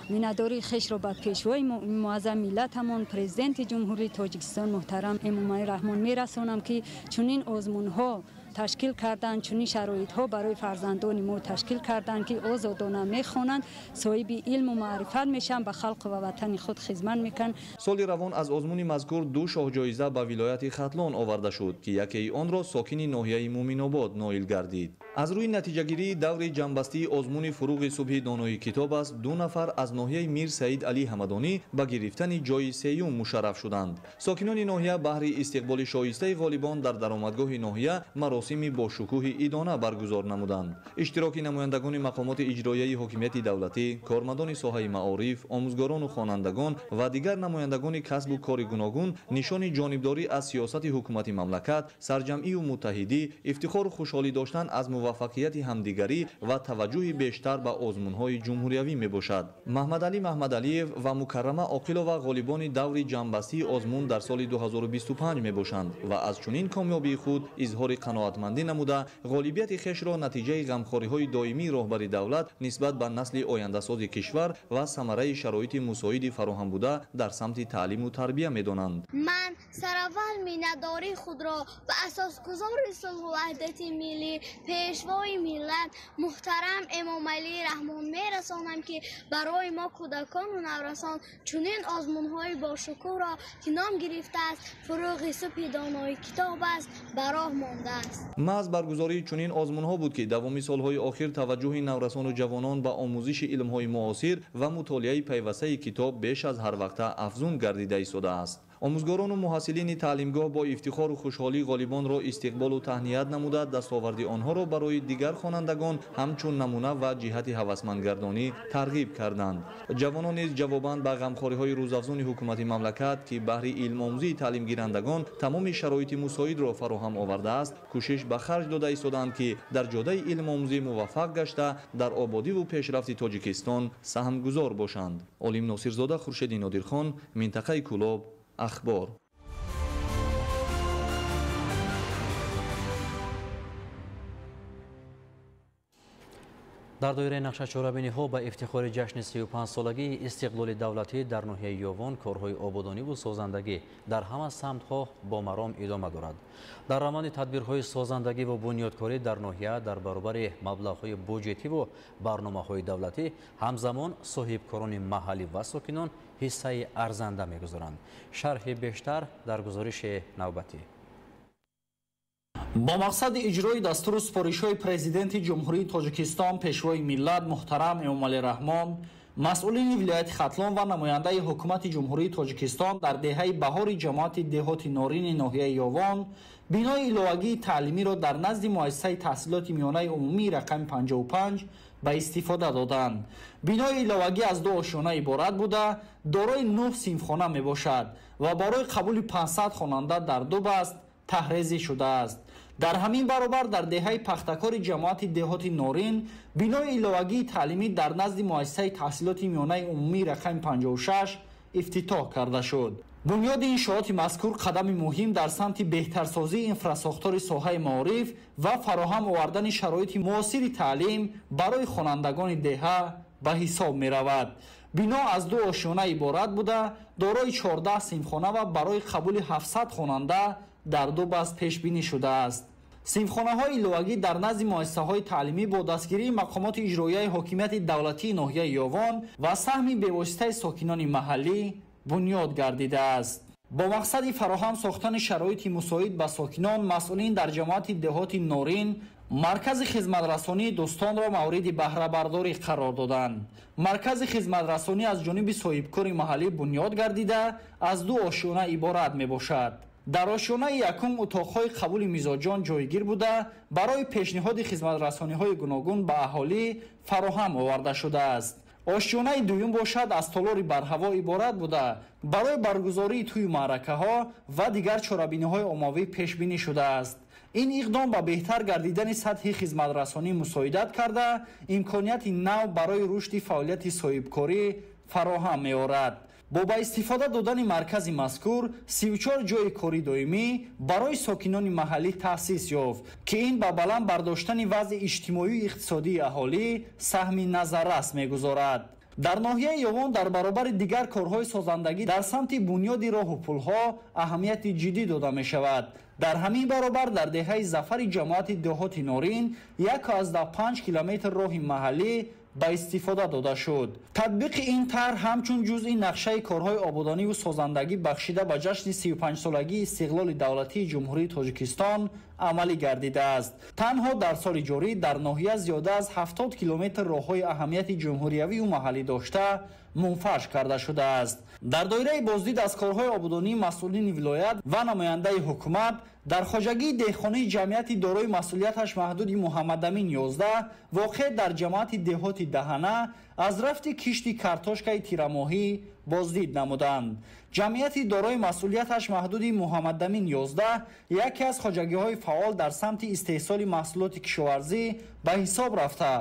Миннатдории хешро ба пешвои муаззами миллатамон, Президенти Ҷумҳурии Тоҷикистон муҳтарам Эмомалӣ Раҳмон мерасонам, ки чунин озмунҳо ташкил карданд, чунин шароитҳо барои фарзандони мо ташкил карданд, ки озодона мехонанд, соҳиби илму маърифат мешаванд, ба халқ ва ватани худ хизмат мекунанд. Соли равон аз озмуни мазкур 2 шоҳҷоиза ба вилояти Хатлон оварда шуд, ки якеи онро сокини ноҳияи Муминобод ноил гардид. Аз рӯи натиҷагирии даври ҷамъбастии озмуни Фурӯғи субҳи донои китоб аст, 2 нафар аз ноҳияи Мир Саид Алӣ Ҳамадонӣ ба гирифтани ҷойи сеюм мушарраф шуданд. Сокинони ноҳия баҳри истиқболи шоистаи ғолибон дар даромадгоҳи ноҳия маросими бошукӯҳи идона баргузор намуданд. Иштироки намояндагони мақомоти иҷроияи ҳокимияти давлатӣ, кормандони соҳаи маориф, омӯзгорону хонандагон ва дигар намояндагони касбу кори гуногун нишони ҷонибдорӣ аз сиёсати ҳукумати мамлакат, сарҷамъию муттаҳидӣ, ифтихору хушҳолӣ доштан аз муваффақияти ҳамдигарӣ ва таваҷҷӯҳи бештар ба озмунҳои ҷумҳуриявӣ мебошад. Маҳмадалӣ Маҳмадалиев ва Мукаррама Оқилова ғолибони даври ҷамъбастии озмун дар соли 2025 мебошанд ва аз чунин комёбии худ изҳори қаноатмандӣ намуда, ғолибияти хешро натиҷаи ғамхориҳои доимии роҳбари давлат нисбат ба насли ояндасози кишвар ва самараи шароити мусоиди фароҳам буда дар самти таълиму тарбия медонанд. Ман сараввал миннатдории худро ба асосгузори сулҳу ваҳдати миллӣ, пешвои миллат муҳтарам Эмомалӣ Раҳмон мерасонам, ки барои мо кӯдакону наврасон чунин озмунҳои бошукӯҳро, ки ном гирифтааст Фурӯғи субҳи донои китоб аст, ба роҳ мондааст. Маҳз баргузории чунин озмунҳо буд, ки давоми солҳои охир таваҷҷӯҳи наврасону ҷавонон ба омӯзиши илмҳои муосир ва мутолиаи пайвастаи китоб беш аз ҳар вақта афзун гардида истодааст. Омӯзгорону муҳассилини таълимгоҳ бо ифтихору хушҳолӣ ғолибонро истиқболу таҳният намуда, дастоварди онҳоро барои дигар хонандагон ҳамчун намуна ва ҷиҳати ҳавасмандгардонӣ тарғиб карданд. Ҷавонон низ ҷавобан ба ғамхориҳои рӯзафзуни ҳукумати мамлакат, ки баҳри илмомӯзии таълимгирандагон тамоми шароити мусоидро фароҳам овардааст, кӯшиш ба харҷ дода истодаанд, ки дар ҷодаи илмомӯзӣ муваффақ гашта, дар ободиву пешрафти Тоҷикистон саҳмгузор бошанд. Олим Носирзода, Хуршеди Нодирхон, минтақаи Кӯлоб, Ахбор. Дар доираи нақшачорабиниҳо ба ифтихори ҷашни 35-солагии истиқлоли давлатӣ дар ноҳияи Ёвон корҳои ободониву созандагӣ дар ҳама самтҳо бо маром идома дорад. Дар раванди тадбирҳои созандагӣ ва бунёдкорӣ дар ноҳия дар баробари маблағҳои буҷетиву барномаҳои давлатӣ ҳамзамон соҳибкорони маҳаллӣ ва сокинон ҳиссаи арзанда мегузоранд. Шарҳи бештар дар гузориши навбатӣ. Бо мақсади иҷрои дастуру супоришҳои Президенти Ҷумҳурии Тоҷикистон, Пешвои миллат муҳтарам Эмомалӣ Раҳмон, масъулини вилояти Хатлон ва намояндаи ҳукумати Ҷумҳурии Тоҷикистон дар деҳаи Баҳори ҷамоати деҳоти Норини ноҳияи Ёвон бинои иловагии таълимиро дар назди муассисаи таҳсилоти миёнаи умумии рақами 55 ба истифода доданд. Бинои иловагӣ аз 2 ошёна иборат буда, дорои 9 синфхона мебошад ва барои қабули 500 хонанда дар 2 баст таҳрезӣ шудааст. Дар ҳамин баробар дар деҳаи Пахтакори ҷамоати деҳоти Норин бинои иловагии таълимӣ дар назди муассисаи таҳсилоти миёнаи умумии рақами 56 ифтитоҳ карда шуд. Бунёди иншооти мазкур қадами муҳим дар самти беҳтарсозии инфрасохтори соҳаи маориф ва фароҳам овардани шароити муосири таълим барои хонандагони деҳа ба ҳисоб меравад. Бино аз 2 ошёна иборат буда, дорои 14 синфхона ва барои қабули 700 хонанда дар 2 баст пешбинӣ шудааст. Синфхонаҳои иловагӣ дар назди муассисаҳои таълимӣ бо дастгирии мақомоти иҷроияи ҳокимияти давлатии ноҳияи Ёвон ва саҳми бевоситаи сокинони маҳаллӣ бунёд гардидааст. Бо мақсади фароҳам сохтани шароити мусоид ба сокинон, масъулин дар ҷамоати деҳоти Норин маркази хизматрасонии дӯстонро мавриди баҳрабардорӣ қарор доданд. Маркази хизматрасонӣ аз ҷониби соҳибкори маҳаллӣ бунёд гардида, аз ду ошёна иборат мебошад. Дар ошёнаи якум утоқҳои қабули мизоҷон ҷойгир буда, барои пешниҳоди хизматрасониҳои гуногун ба аҳолӣ фароҳам оварда шудааст. Ошёнаи дуюм бошад аз толори барҳаво иборат буда, барои баргузории тӯю маъракаҳо ва дигар чорабиниҳои оммавӣ пешбинӣ шудааст. Ин иқдом ба беҳтар гардидани сатҳи хизматрасонӣ мусоидат карда, имконияти нав барои рушди фаъолияти соҳибкорӣ фароҳам меорад. Бо ба истифода додани маркази мазкур 34 ҷойи кори доимӣ барои сокинони маҳаллӣ таъсис ёфт, ки ин ба баланд бардоштани вазъи иҷтимоию иқтисодии аҳолӣ саҳми назаррас мегузорад. Дар ноҳияи Ёвон дар баробари дигар корҳои созандагӣ дар самти бунёди роҳу пулҳо аҳамияти ҷиддӣ дода мешавад. Дар ҳамин баробар дар деҳаи Зафари ҷамоати деҳоти Норин 1,5 километр роҳи маҳаллӣ ба истифода дода шуд. Татбиқи ин тарҳ ҳамчун ҷузъи нақшаи корҳои ободониву созандагӣ бахшида ба ҷашни 35-солагии истиқлоли давлатии Ҷумҳурии Тоҷикистон амалӣ гардидааст. Танҳо дар соли ҷорӣ дар ноҳия зиёда аз 70 километр роҳҳои аҳамияти ҷумҳуриявию маҳаллӣ дошта мунфарш карда шудааст. Дар доираи боздид аз корҳои ободонии масъулини вилоят ва намояндаи ҳукумат дар хоҷагии деҳқонии ҷамъияти дорои масъулияташ маҳдуди Муҳаммадамин 11 воқеъ дар ҷамоати деҳоти Даҳана аз рафти кишти картошкаи тирамоҳӣ боздид намуданд. Ҷамъияти дорои масъулияташ маҳдуди Муҳаммадамин 11 яке аз хоҷагиҳои фаъол дар самти истеҳсоли маҳсулоти кишоварзӣ ба ҳисоб рафта,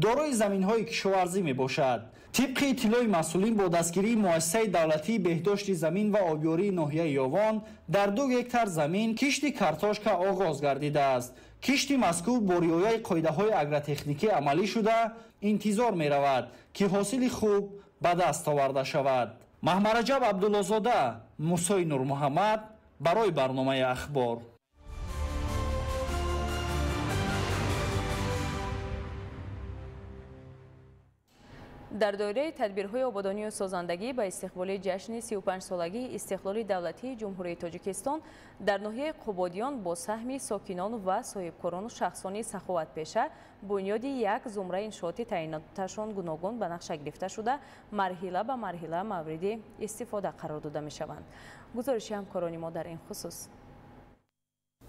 дорои заминҳои кишоварзӣ мебошад. Тибқи иттилои масъулин бо дастгирии муассисаи давлатии беҳдошти замин ва обёрии ноҳияи Ёвон дар 2 гектар замин кишти картошка оғоз гардидааст. Кишти мазкур бо риояи қоидаҳои агротехникӣ амалӣ шуда, интизор меравад, ки ҳосили хуб ба даст оварда шавад. Маҳмараҷаб Абдуллозода, Мусои Нурмуҳаммад барои барномаи Ахбор. Дар доираи тадбирҳои ободонию созандагӣ ба истиқболи ҷашни 35-солагии истиқлоли давлатии Ҷумҳурии Тоҷикистон дар ноҳияи Қубодиён бо саҳми сокинон ва соҳибкорону шахсони саховатпеша бунёди як зумра иншооти таъиноташон гуногун ба нақша гирифта шуда, марҳила ба марҳила мавриди истифода қарор дода мешаванд. Гузориши ҳамкорони мо дар ин хусус.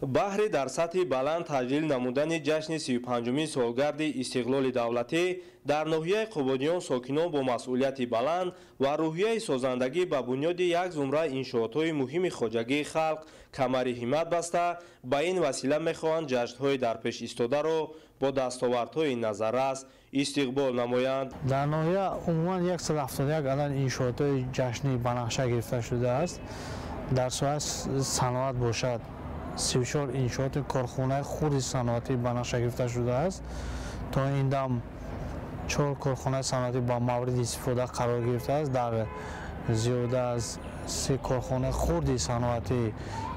Баҳри дар сатҳи баланд таҷлил намудани ҷашни 35-умин солгарди истиқлоли давлатӣ дар ноҳияи Қубодиён сокинон бо масъулияти баланд ва рӯҳияи созандагӣ ба бунёди як зумра иншоотҳои муҳими хоҷагии халқ камари ҳиммат баста, ба ин васила мехоҳанд ҷашнҳои дар пеш истодаро бо дастовардҳои назаррас истиқбол намоянд. Дар ноҳия умуман 171 адад иншоотҳои ҷашнӣ ба нақша гирифта шудааст. Дар соҳаи саноат бошад 34 иншооти корхонаи хурди саноатӣ ба нақша гирифта шудааст. То ин дам 4 корхонаи саноатӣ ба мавриди истифода қарор гирифтааст. Дар зиёда аз 3 корхонаи хурди саноатӣ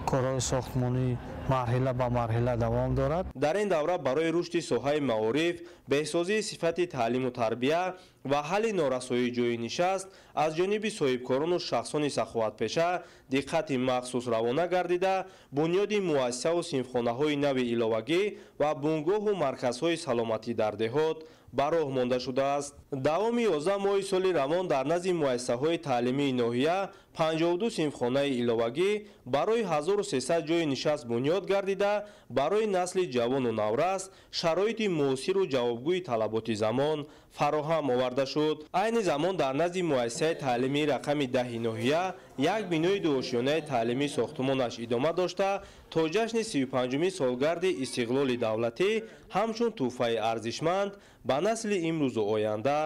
корҳои сохтмонӣ марҳила ба марҳила давом дорад. Дар ин давра барои рушди соҳаи маориф, беҳсозии сифати таълиму тарбия ва ҳалли норасоии ҷойи нишаст аз ҷониби соҳибкорону шахсони саховатпеша диққати махсус равона гардида, бунёди муассисаву синфхонаҳои нави иловагӣ ва бунгоҳу марказҳои саломатӣ дар деҳот ба роҳ монда шудааст. Давоми 11 моҳи соли равон дар назди муассисаҳои таълимии ноҳия 52 синфхонаи иловагӣ барои 1300 ҷойи нишаст бунёд гардида, барои насли ҷавону наврас шароити муосиру ҷавобгӯи талаботи замон фароҳам оварда шуд. Айни замон дар назди муассисаи таълимии рақами 10 ноҳия як бинои дуошёнаи таълимӣ сохтумонаш идома дошта, то ҷашни 35-умин солгарди истиқлоли давлатӣ ҳамчун тӯҳфаи арзишманд ба насли имрӯзу оянда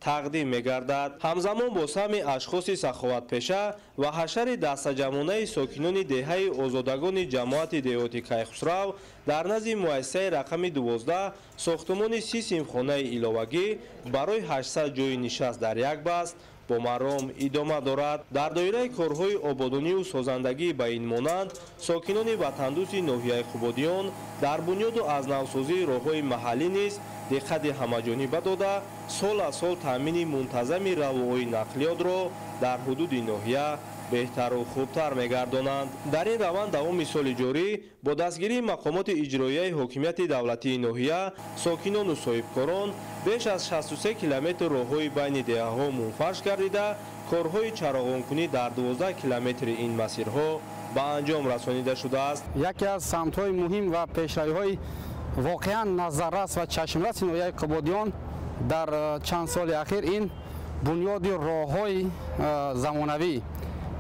тақдим мегардад. Ҳамзамон бо саҳми ашхоси саховатпеша ва ҳашари дастаҷамъонаи сокинони деҳаи озодагони ҷамоати деҳоти Кайхусрав дар назди муассисаи рақами 12 сохтумони 30 синфхонаи иловагӣ барои 800 ҷойи нишаст дар як баст бо маром идома дорад. Дар доираи корҳои ободонию созандагӣ ба ин монанд, сокинони ватандӯсти ноҳияи Қубодиён дар бунёду аз навсозии роҳҳои маҳаллӣ низ диққати ҳамаҷониба дода, сол аз сол таъмини мунтазами равоҳои нақлиётро дар ҳудуди ноҳия беҳтару хубтар мегардонанд. Дар ин раванд давоми соли ҷорӣ бо дастгирии мақомоти иҷроияи ҳокимияти давлатии ноҳия, сокинону соҳибкорон беш аз 63 километр роҳҳои байни деҳаҳо мунфарш гардида, корҳои чароғонкунӣ дар 12 километри ин масирҳо ба анҷом расонида шудааст. Яке аз самтҳои муҳим ва пешравиҳои воқеан назаррас ва чашмраси ноҳияи Қубодиён дар чанд соли ахир ин бунёди роҳҳои замонавӣ,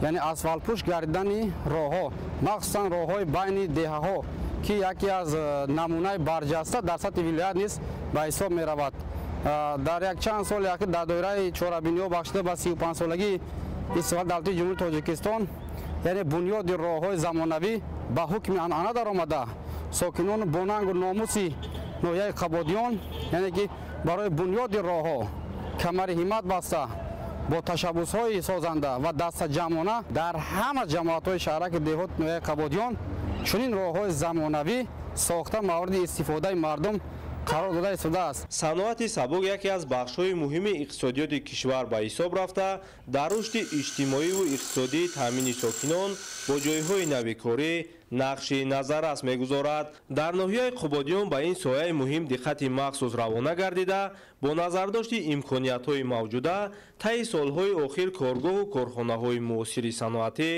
яъне асфалтпӯш гардидани роҳҳо, махсусан роҳҳои байни деҳаҳо, ки яке аз намунаи барҷаста дар сатҳи вилоят низ ба ҳисоб меравад. Дар якчанд соли ахир дар доираи чорабиниҳо бахшида ба 35-солагии истиқлоли давлатии Ҷумҳурии Тоҷикистон, яъне бунёди роҳҳои замонавӣ ба ҳукми анъана даромада, сокинону бо нангу номуси ноҳияи Қубодиён, яъне ки барои бунёди роҳҳо камари ҳиммат баста, бо ташаббусҳои созанда ва дастаҷамъона дар ҳама ҷамоатҳои шаҳраки деҳот ноҳияи Қубодиён чунин роҳҳои замонавӣ сохта мавриди истифодаи мардум қарор дода истодааст. Саноати сабук яке аз бахшҳои муҳими иқтисодиёти кишвар ба ҳисоб рафта, дар рушди иҷтимоиву иқтисодии таъмини сокинон бо ҷойҳои нави корӣ нақши назаррас мегузорад. Дар ноҳияи Қубодиён ба ин соҳаи муҳим диққати махсус равона гардида, бо назардошти имкониятҳои мавҷуда таи солҳои охир коргоҳу корхонаҳои муосири саноатӣ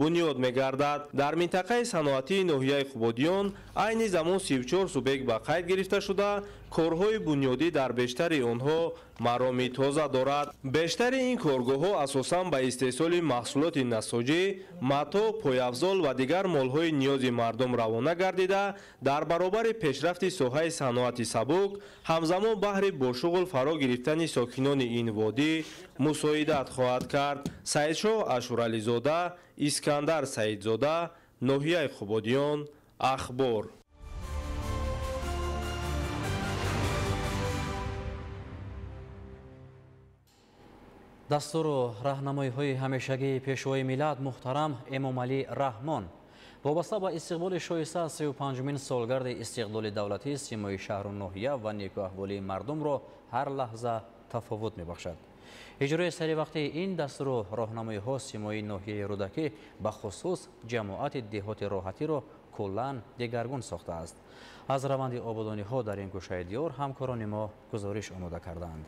бунёд мегардад. Дар минтақаи саноатии ноҳияи Қубодиён айни замон 34 субъект ба қайд гирифта шуда, корҳои бунёдӣ дар бештари онҳо мароми тоза дорад. Бештари ин коргоҳҳо асосан ба истеҳсоли маҳсулоти насоҷӣ, матоъ, пойафзол ва дигар молҳои ниёзи мардум равона гардида, дар баробари пешрафти соҳаи саноати сабук, ҳамзамон баҳри бо шуғл фаро гирифтани сокинони ин водӣ мусоидат хоҳад кард. Саидшоҳ Ашурализода, Искандар Саидзода, ноҳияи Қубодиён, Ахбор. Дастуру раҳнамоиҳои ҳамешагии Пешвои миллат муҳтарам Эмомалӣ Раҳмон вобаста ба истиқболи шоиста 35-умин солгарди истиқлоли давлатӣ симои шаҳру ноҳия ва некӯаҳволии мардумро ҳар лаҳза тафовут мебахшад. Иҷрои саривақтии ин дастуру роҳнамоиҳо симои ноҳияи Рӯдакӣ, ба хусус ҷамоати деҳоти Роҳатиро куллан дигаргун сохтааст. Аз раванди ободониҳо дар ин гӯшаи диёр ҳамкорони мо гузориш омода кардаанд.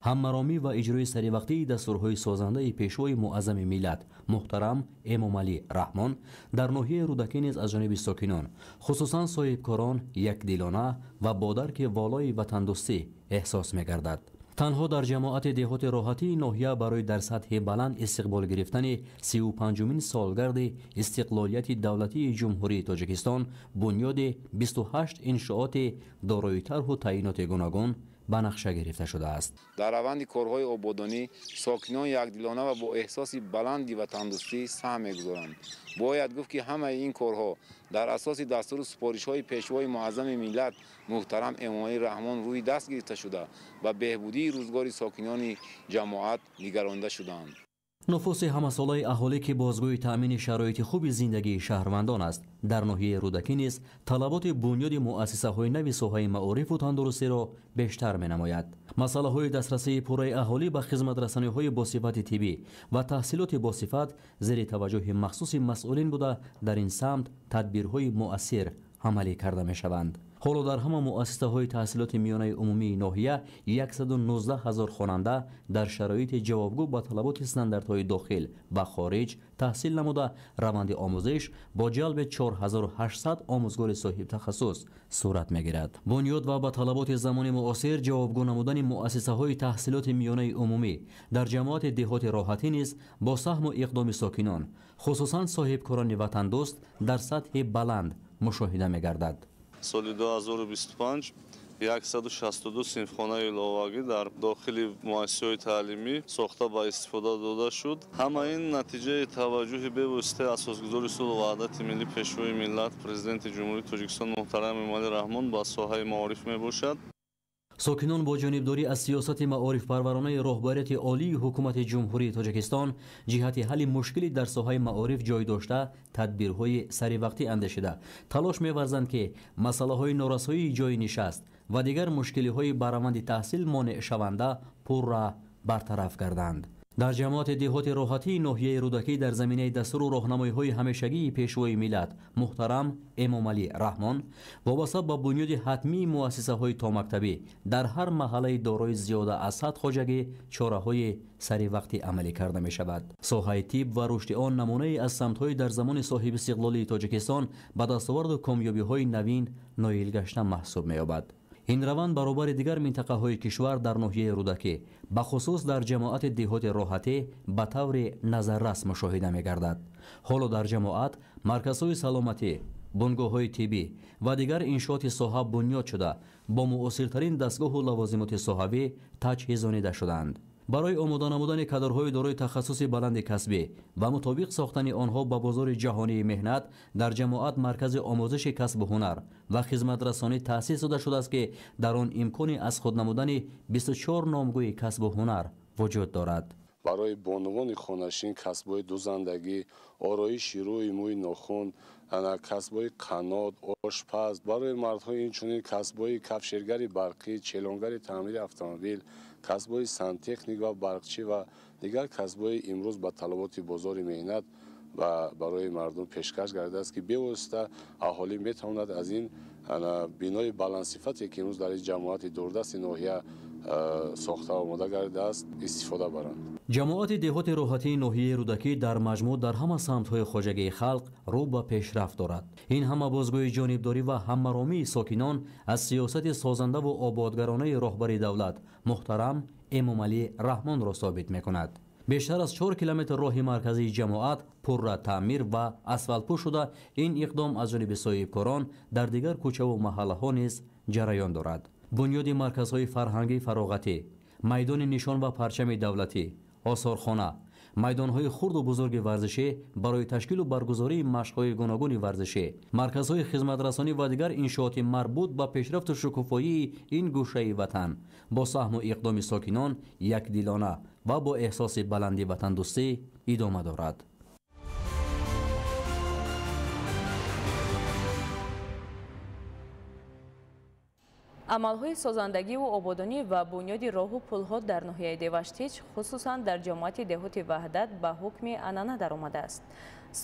Ҳаммаромӣ ва иҷрои саривақтии дастурҳои созандаи Пешвои муаззами миллат муҳтарам Эмомалӣ Раҳмон дар ноҳияи Рӯдакӣ низ аз ҷониби сокинон, хусусан соҳибкорон, якдилона ва бо дарки волои ватандӯстӣ эҳсос мегардад. Танҳо дар ҷамоати деҳоти Роҳатии ноҳия барои дар сатҳи баланд истиқбол гирифтани 35-умин солгарди истиқлолияти давлатии Ҷумҳурии Тоҷикистон бунёди 28 иншооти дорои тарҳу таъиноти гуногун ба нақша гирифта шудааст. Дар раванди корҳои ободонӣ сокинон якдилона ва бо эҳсоси баланди ватандӯстӣ саҳм мегузоранд. Бояд гуфт, ки ҳамаи ин корҳо дар асоси дастуру супоришҳои Пешвои муаззами миллат муҳтарам Эмомалӣ Раҳмон рӯи даст гирифта шуда ва беҳбудии рӯзгори сокинони ҷамоат нигаронда шудаанд. Нуфуси ҳамасолаи аҳолӣ, ки бозгӯи таъмини шароити хуби зиндагии шаҳрвандон аст, дар ноҳияи Рӯдакӣ низ талаботи бунёди муассисаҳои нави соҳаи маорифу тандурустиро бештар менамояд. Масъалаҳои дастрасии пурраи аҳолӣ ба хизматрасониҳои босифати тиббӣ ва таҳсилоти босифат зери таваҷҷӯҳи махсуси масъулин буда, дар ин самт тадбирҳои муассир амалӣ карда мешаванд. Ҳоло дар ҳама муассисаҳои таҳсилоти миёнаи умумии ноҳия 119 ҳазор хонанда дар шароити ҷавобгӯ ба талаботи стандартҳои дохил ва хориҷ таҳсил намуда, раванди омӯзиш бо ҷалби 4800 омӯзгори соҳибтахассус сурат мегирад. Бунёд ва ба талаботи замони муосир ҷавобгӯ намудани муассисаҳои таҳсилоти миёнаи умумӣ дар ҷамоати деҳоти Роҳатӣ низ бо саҳму иқдоми сокинон, хусусан соҳибкорони ватандӯст, дар сатҳи баланд мушоҳида мегардад. Соли 2025 162 синфхонаи иловагӣ дар дохили муассисаҳои таълимӣ сохта ба истифода дода шуд. Ҳама ин натиҷаи таваҷҷӯҳи бевоситаи асосгузори сулҳу ваҳдати миллӣ, Пешвои миллат, Президенти Ҷумҳурии Тоҷикистон муҳтарам Эмомалӣ Раҳмон ба соҳаи маориф мебошад. Сокинон бо ҷонибдорӣ аз сиёсати маорифпарваронаи роҳбарияти олии ҳукумати Ҷумҳурии Тоҷикистон ҷиҳати ҳалли мушкили дар соҳаи маориф ҷой дошта тадбирҳои саривақтӣ андешида талош меварзанд, ки масъалаҳои норасоии ҷойи нишаст ва дигар мушкилиҳои ба раванди таҳсил монеъшаванда пурра бартараф гарданд. Дар ҷамоати деҳоти Роҳатии ноҳияи Рӯдакӣ дар заминаи дастуру роҳнамоиҳои ҳамешагии Пешвои миллат муҳтарам Эмомалӣ Раҳмон вобаста ба бунёди ҳатмии муассисаҳои томактабӣ дар ҳар маҳаллаи дорои зиёда аз 100 хоҷагӣ чораҳои саривақтӣ амалӣ карда мешавад. Соҳаи тиб ва рушди он намунае аз самтҳои дар замони соҳибистиқлолии Тоҷикистон ба дастоварду комёбиҳои навин ноил гашта маҳсуб меёбад. Ин раванд баробари дигар минтақаҳои кишвар дар ноҳияи Рӯдакӣ, бахусус дар ҷамоати деҳоти Роҳатӣ ба таври назаррас мушоҳида мегардад. Ҳоло дар ҷамоат марказҳои саломатӣ, бунгоҳҳои тиббӣ ва дигар иншооти соҳа бунёд шуда, бо муосиртарин дастгоҳу лавозимоти соҳавӣ таҷҳизонида шудаанд. Барои омода намудани кадрҳои дорои тахассуси баланди касбӣ ва мутобиқ сохтани онҳо ба бозори ҷаҳонии меҳнат дар ҷамоат маркази омӯзиши касбу ҳунар ва хизматрасонӣ таъсис дода шудааст, ки дар он имкони аз худ намудани 24 номгӯи касбу ҳунар вуҷуд дорад. Барои бонувони хонашин касбҳои дузандагӣ, ороиши рӯи мӯи нохун, касбҳои қанот, ошпаз, барои мардҳо инчунин касбҳои кафшергари барқӣ, челонгари таъмири автомобил, касбҳои сантехник ва барқчӣ ва дигар касбҳои имрӯз ба талаботи бозори меҳнат ва барои мардум пешкаш гардидааст, ки бевосита аҳолӣ метавонад аз ин бинои баландсифате, ки имрӯз дар ин ҷамоати дурдасти ноҳия сохта омода гардидааст, истифода баранд. Ҷамоати деҳоти Роҳатии ноҳияи Рӯдакӣ дар маҷмӯъ дар ҳама самтҳои хоҷагии халқ рӯ ба пешрафт дорад. Ин ҳама бозгӯи ҷонибдорӣ ва ҳаммаромии сокинон аз сиёсати созандаву ободгаронаи роҳбари давлат муҳтарам Эмомалӣ Раҳмонро собит мекунад. Бештар аз 4 километр роҳи марказии ҷамоат пурра таъмир ва асфалтпӯш шуда, ин иқдом аз ҷониби соҳибкорон дар дигар кӯчаву маҳаллаҳо низ ҷараён дорад. Бунёди марказҳои фарҳангии фароғатӣ, майдони нишон ва парчами давлатӣ, осорхона, майдонҳои хурду бузурги варзишӣ барои ташкилу баргузории машқҳои гуногуни варзишӣ, марказҳои хизматрасонӣ ва дигар иншооти марбут ба пешрафту шукуфоии ин гӯшаи ватан бо саҳму иқдоми сокинон якдилона ва бо эҳсоси баланди ватандӯстӣ идома дорад. Амалҳои созандагиву ободонӣ ва бунёди роҳу пулҳо дар ноҳияи Деваштич, хусусан дар ҷамоати деҳоти Ваҳдат ба ҳукми анъана даромадааст.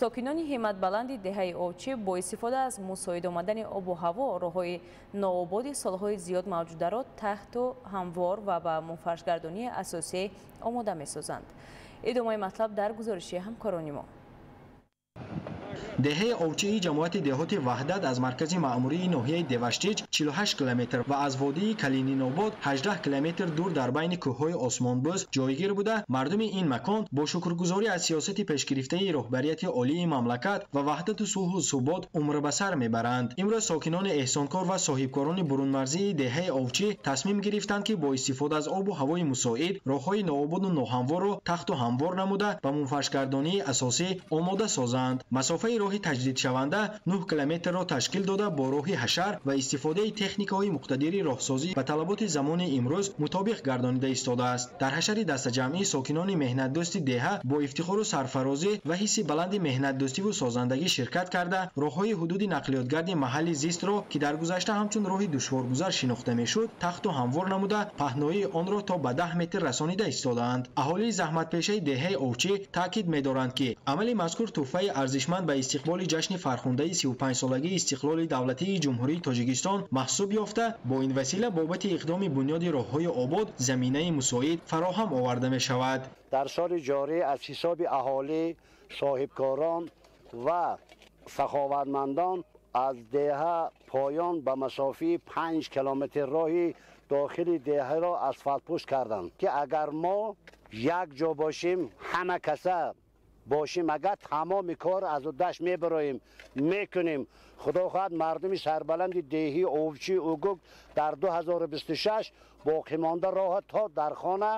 Сокинони ҳимматбаланди деҳаи Овчӣ бо истифода аз мусоид омадани обу ҳаво роҳҳои ноободи солҳои зиёд мавҷударо тахту ҳамвор ва ба мунфаршгардонии асосӣ омода месозанд. Идомаи матлаб дар гузориши ҳамкорони мо. Деҳаи Овчии ҷамоати деҳоти Ваҳдат аз маркази маъмурии ноҳияи Деваштич 48 километр ва аз водии Калининобод 18 километр дур дар байни кӯҳҳои Осмонбӯз ҷойгир буда, мардуми ин макон бо шукргузорӣ аз сиёсати пешгирифтаи роҳбарияти олии мамлакат ва ваҳдату сулҳу субот умр ба сар мебаранд. Имрӯз сокинони эҳсонкор ва соҳибкорони бурунмарзии деҳаи Овчӣ тасмим гирифтанд, ки бо истифода аз обу ҳавои мусоид роҳҳои ноободу ноҳамворро тахту ҳамвор намуда ба мунфаршгардонии асосӣ омода созанд. Масофаи роҳи таҷдидшаванда 9 километрро ташкил дода, бо роҳи ҳашар ва истифодаи техникаҳои муқтадири роҳсозӣ ба талаботи замони имрӯз мутобиқ гардонида истодааст. Дар ҳашари дастаҷамъӣ сокинони меҳнатдӯсти деҳа бо ифтихору сарфарозӣ ва ҳисси баланди меҳнатдӯстиву созандагӣ ширкат карда, роҳҳои ҳудуди нақлиётгарди маҳалли зистро, ки дар гузашта ҳамчун роҳи душворгузар шинохта мешуд, тахту ҳамвор намуда паҳноии онро то ба 10 метр расонида истодаанд. Аҳолии заҳматпешаи деҳаи Овчӣ таъкид медоранд, ки амали мазкур тӯҳфаи арзишманд ба истиқболи ҷашни фархундаи 35-солагии истиқлоли давлатии Ҷумҳурии Тоҷикистон маҳсуб ёфта, бо ин васила бобати иқдоми бунёди роҳҳои обод заминаи мусоид фароҳам оварда мешавад. Дар соли ҷорӣ аз ҳисоби аҳолӣ, соҳибкорон ва саховатмандон аз деҳа поён ба масофаи 5 километр роҳи дохили деҳаро асфалтпӯш карданд, ки агар мо як ҷо бошем, ҳама каса бошем, агар тамоми кор аз уддаш мебароем, мекунем. Худо хоҳад мардуми сарбаланди деҳии Овчӣ Угук дар 2026 боқимонда роҳа то дар хона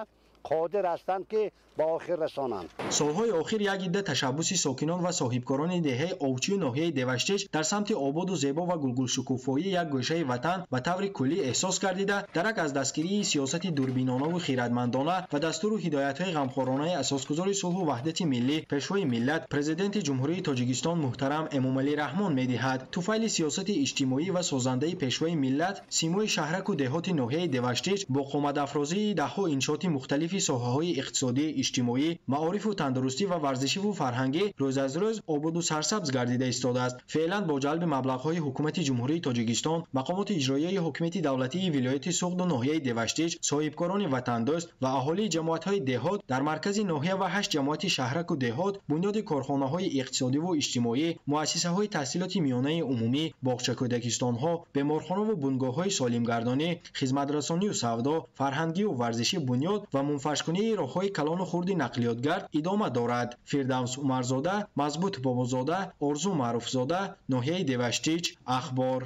қодир ҳастанд, ки ба охир расонанд. Солҳои охир як идда ташаббуси сокинон ва соҳибкорони деҳаи Овчию ноҳияи Деваштич дар самти ободу зебо ва гулгулшукуфоии як гӯшаи ватан ба таври куллӣ эҳсос гардида, дарак аз дастгирии сиёсати дурбинонаву хиратмандона ва дастуру ҳидоятҳои ғамхоронаи асосгузори сулҳу ваҳдати миллӣ, Пешвои миллат, Президенти Ҷумҳурии Тоҷикистон муҳтарам Эмомалӣ Раҳмон медиҳад. Туфайли сиёсати иҷтимоӣ ва созандаи Пешвои миллат симои шаҳраку деҳоти ноҳияи Деваштич бо қомадафрозии даҳҳо иншооти мухталифи соҳаҳои иқтисодӣ, иҷтимоӣ, маорифу тандурустӣ ва варзишиву фарҳангӣ рӯз аз рӯз ободу сарсабз гардида истодааст. Феълан бо ҷалби маблағҳои Ҳукумати Ҷумҳурии Тоҷикистон, мақомоти иҷроияи ҳокимияти давлатии вилояти Суғду ноҳияи Деваштич, соҳибкорони ватандӯст ва аҳолии ҷамоатҳои деҳот дар маркази ноҳия ва 8 ҷамоати шаҳраку деҳот бунёди корхонаҳои иқтисодиву иҷтимоӣ, муассисаҳои таҳсилоти миёнаи умумӣ, боғчакӯдакистонҳо, беморхонаву бунгоҳҳои солимгардонӣ, хизматрасонию савдо, фарҳангию варзишӣ бунёд ва мунфаршкунии роҳҳои калону хурди нақлиётгард идома дорад. Фирдавс Умарзода, Мазбут Бобозода, Орзу Маъруфзода, ноҳияи Деваштич, Ахбор.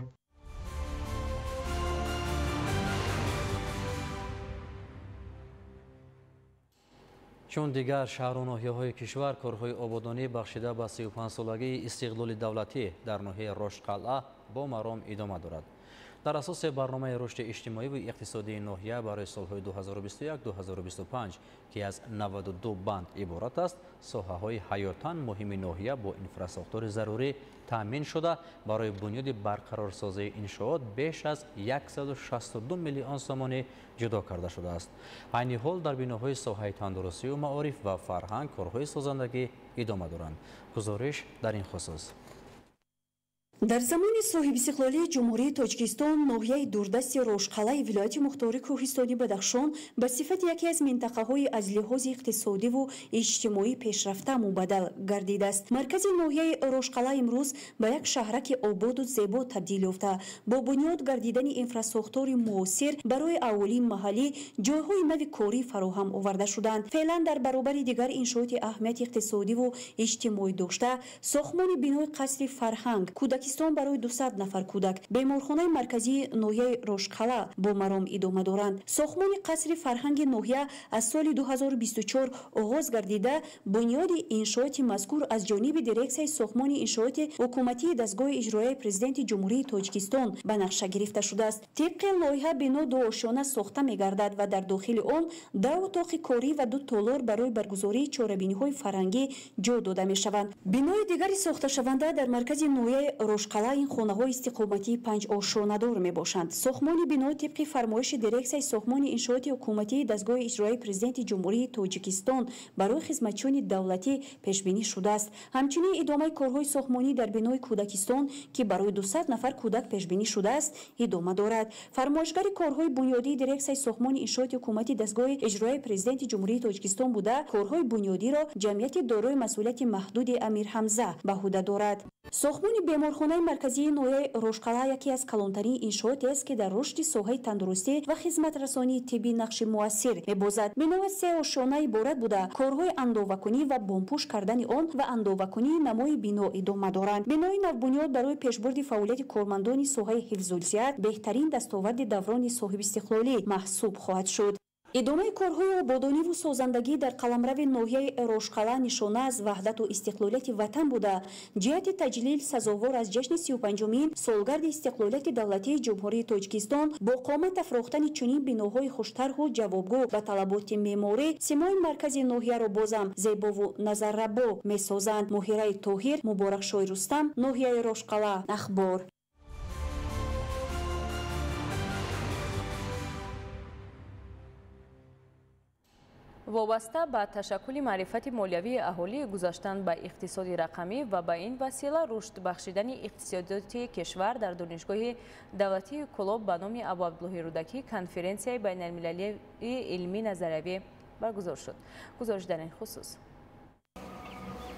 Чун дигар шаҳру ноҳияҳои кишвар корҳои ободонӣ бахшида ба 35-солагии истиқлоли давлатӣ дар ноҳияи Рошқалъа бо маром идома дорад. Дар асоси барномаи рушди иҷтимоӣ ва иқтисодии ноҳия барои солҳои 2021-2025, ки аз 92 банд иборат аст, соҳаҳои ҳаётан муҳими ноҳия бо инфрасохтори зарурӣ таъмин шуда, барои бунёди барқарорсозии иншоот беш аз 162 миллион сомонӣ ҷудо карда шудааст. Айни ҳол дар биноҳои соҳаи тандурустию маориф ва фарҳанг корҳои созандагӣ идома доранд. Гузориш дар ин хусус. Дар замони соҳибистиқлолии Ҷумҳурии Тоҷикистон ноҳияи дурдасти Рошқалъаи вилояти мухтори Кӯҳистони Бадахшон ба сифати яке аз минтақаҳои аз лиҳози иқтисодиву иҷтимоӣ пешрафта мубаддал гардидааст. Маркази ноҳияи Рошқалъа имрӯз ба як шаҳраки ободу зебо табдил ёфта, бо бунёд гардидани инфрасохтори муосир барои аҳолии маҳаллӣ ҷойҳои нави корӣ фароҳам оварда шуданд. Феълан дар баробари дигар иншооти аҳамияти иқтисодиву иҷтимоӣ дошта, сохтмони бинои қасри фарҳанг, кӯдакистон барои 200 нафар кӯдак, беморхонаи марказии ноҳияи Рошқалъа бо маром идома доранд. Сохтмони қасри фарҳанги ноҳия аз соли 2024 оғоз гардида, бунёди иншооти мазкур аз ҷониби дирексияи сохтмони иншооти ҳукуматии дастгоҳи иҷроияи Президенти Ҷумҳурии Тоҷикистон ба нақша гирифта шудааст. Тибқи лоиҳа бино дуошёна сохта мегардад ва дар дохили он 10 утоқи корӣ ва 2 толор барои баргузории чорабиниҳои фарҳангӣ ҷо дода мешаванд. Бинои дигари сохташаванда дар маркази ноҳияи Рошқалъа ин хонаҳои истиқоматии 5 ошёнадор мебошанд. Сохтмони бино тибқи фармоиши дирексияи сохтмони иншооти ҳукуматии дастгоҳи иҷроияи Президенти Ҷумҳурии Тоҷикистон барои хизматчиёни давлатӣ пешбинӣ шудааст. Ҳамчунин идомаи корҳои сохтмонӣ дар бинои кӯдакистон, ки барои 200 нафар кӯдак пешбинӣ шудааст, идома дорад. Фармоишгари корҳои бунёдии дирексияи сохтмони иншооти ҳукумати дастгоҳи иҷроияи Президенти Ҷумҳурии Тоҷикистон буда, корҳои бунёдиро ҷамъияти дорои масъулияти маҳдуди Амирҳамза ба ҳуда дорад. Сохтмони беморхонаи марказии ноҳияи Рошқалъа яке аз калонтарин иншоотест, ки дар рушди соҳаи тандурустӣ ва хизматрасонии тиббӣ нақши муассир мебозад. Бино аз 3 ошёна иборат буда, корҳои андовакунӣ ва бомпӯш кардани он ва андовакунии намои бино идома доранд. Бинои навбунёд барои пешбурди фаъолияти кормандони соҳаи ҳифзулсиҳат беҳтарин дастоварди даврони соҳибистиқлолӣ маҳсуб хоҳад шуд. Идомаи корҳои ободониву созандагӣ дар қаламрави ноҳияи Рошқалъа нишона аз ваҳдату истиқлолияти ватан буда, ҷиҳати таҷлил сазовор аз ҷашни 35-умин солгарди истиқлолияти давлатии Ҷумҳурии Тоҷикистон бо қомат афрохтани чунин биноҳои хуштарҳу ҷавобгӯ ба талаботи меъморӣ симои маркази ноҳияро бозам зебову назаррабо месозанд. Моҳираи Тоҳир, Муборакшои Рустам, ноҳияи Рошқалъа, Ахбор. Вобаста ба ташаккули маърифати молиявии аҳолӣ, гузаштан ба иқтисоди рақамӣ ва ба ин васила рушд бахшидани иқтисодиёти кишвар дар Донишгоҳи давлатии Кӯлоб ба номи Абуабдуллоҳи Рӯдакӣ конференсияи байналмилалии илмӣ назариявӣ баргузор шуд. Гузориш дар ин хусус.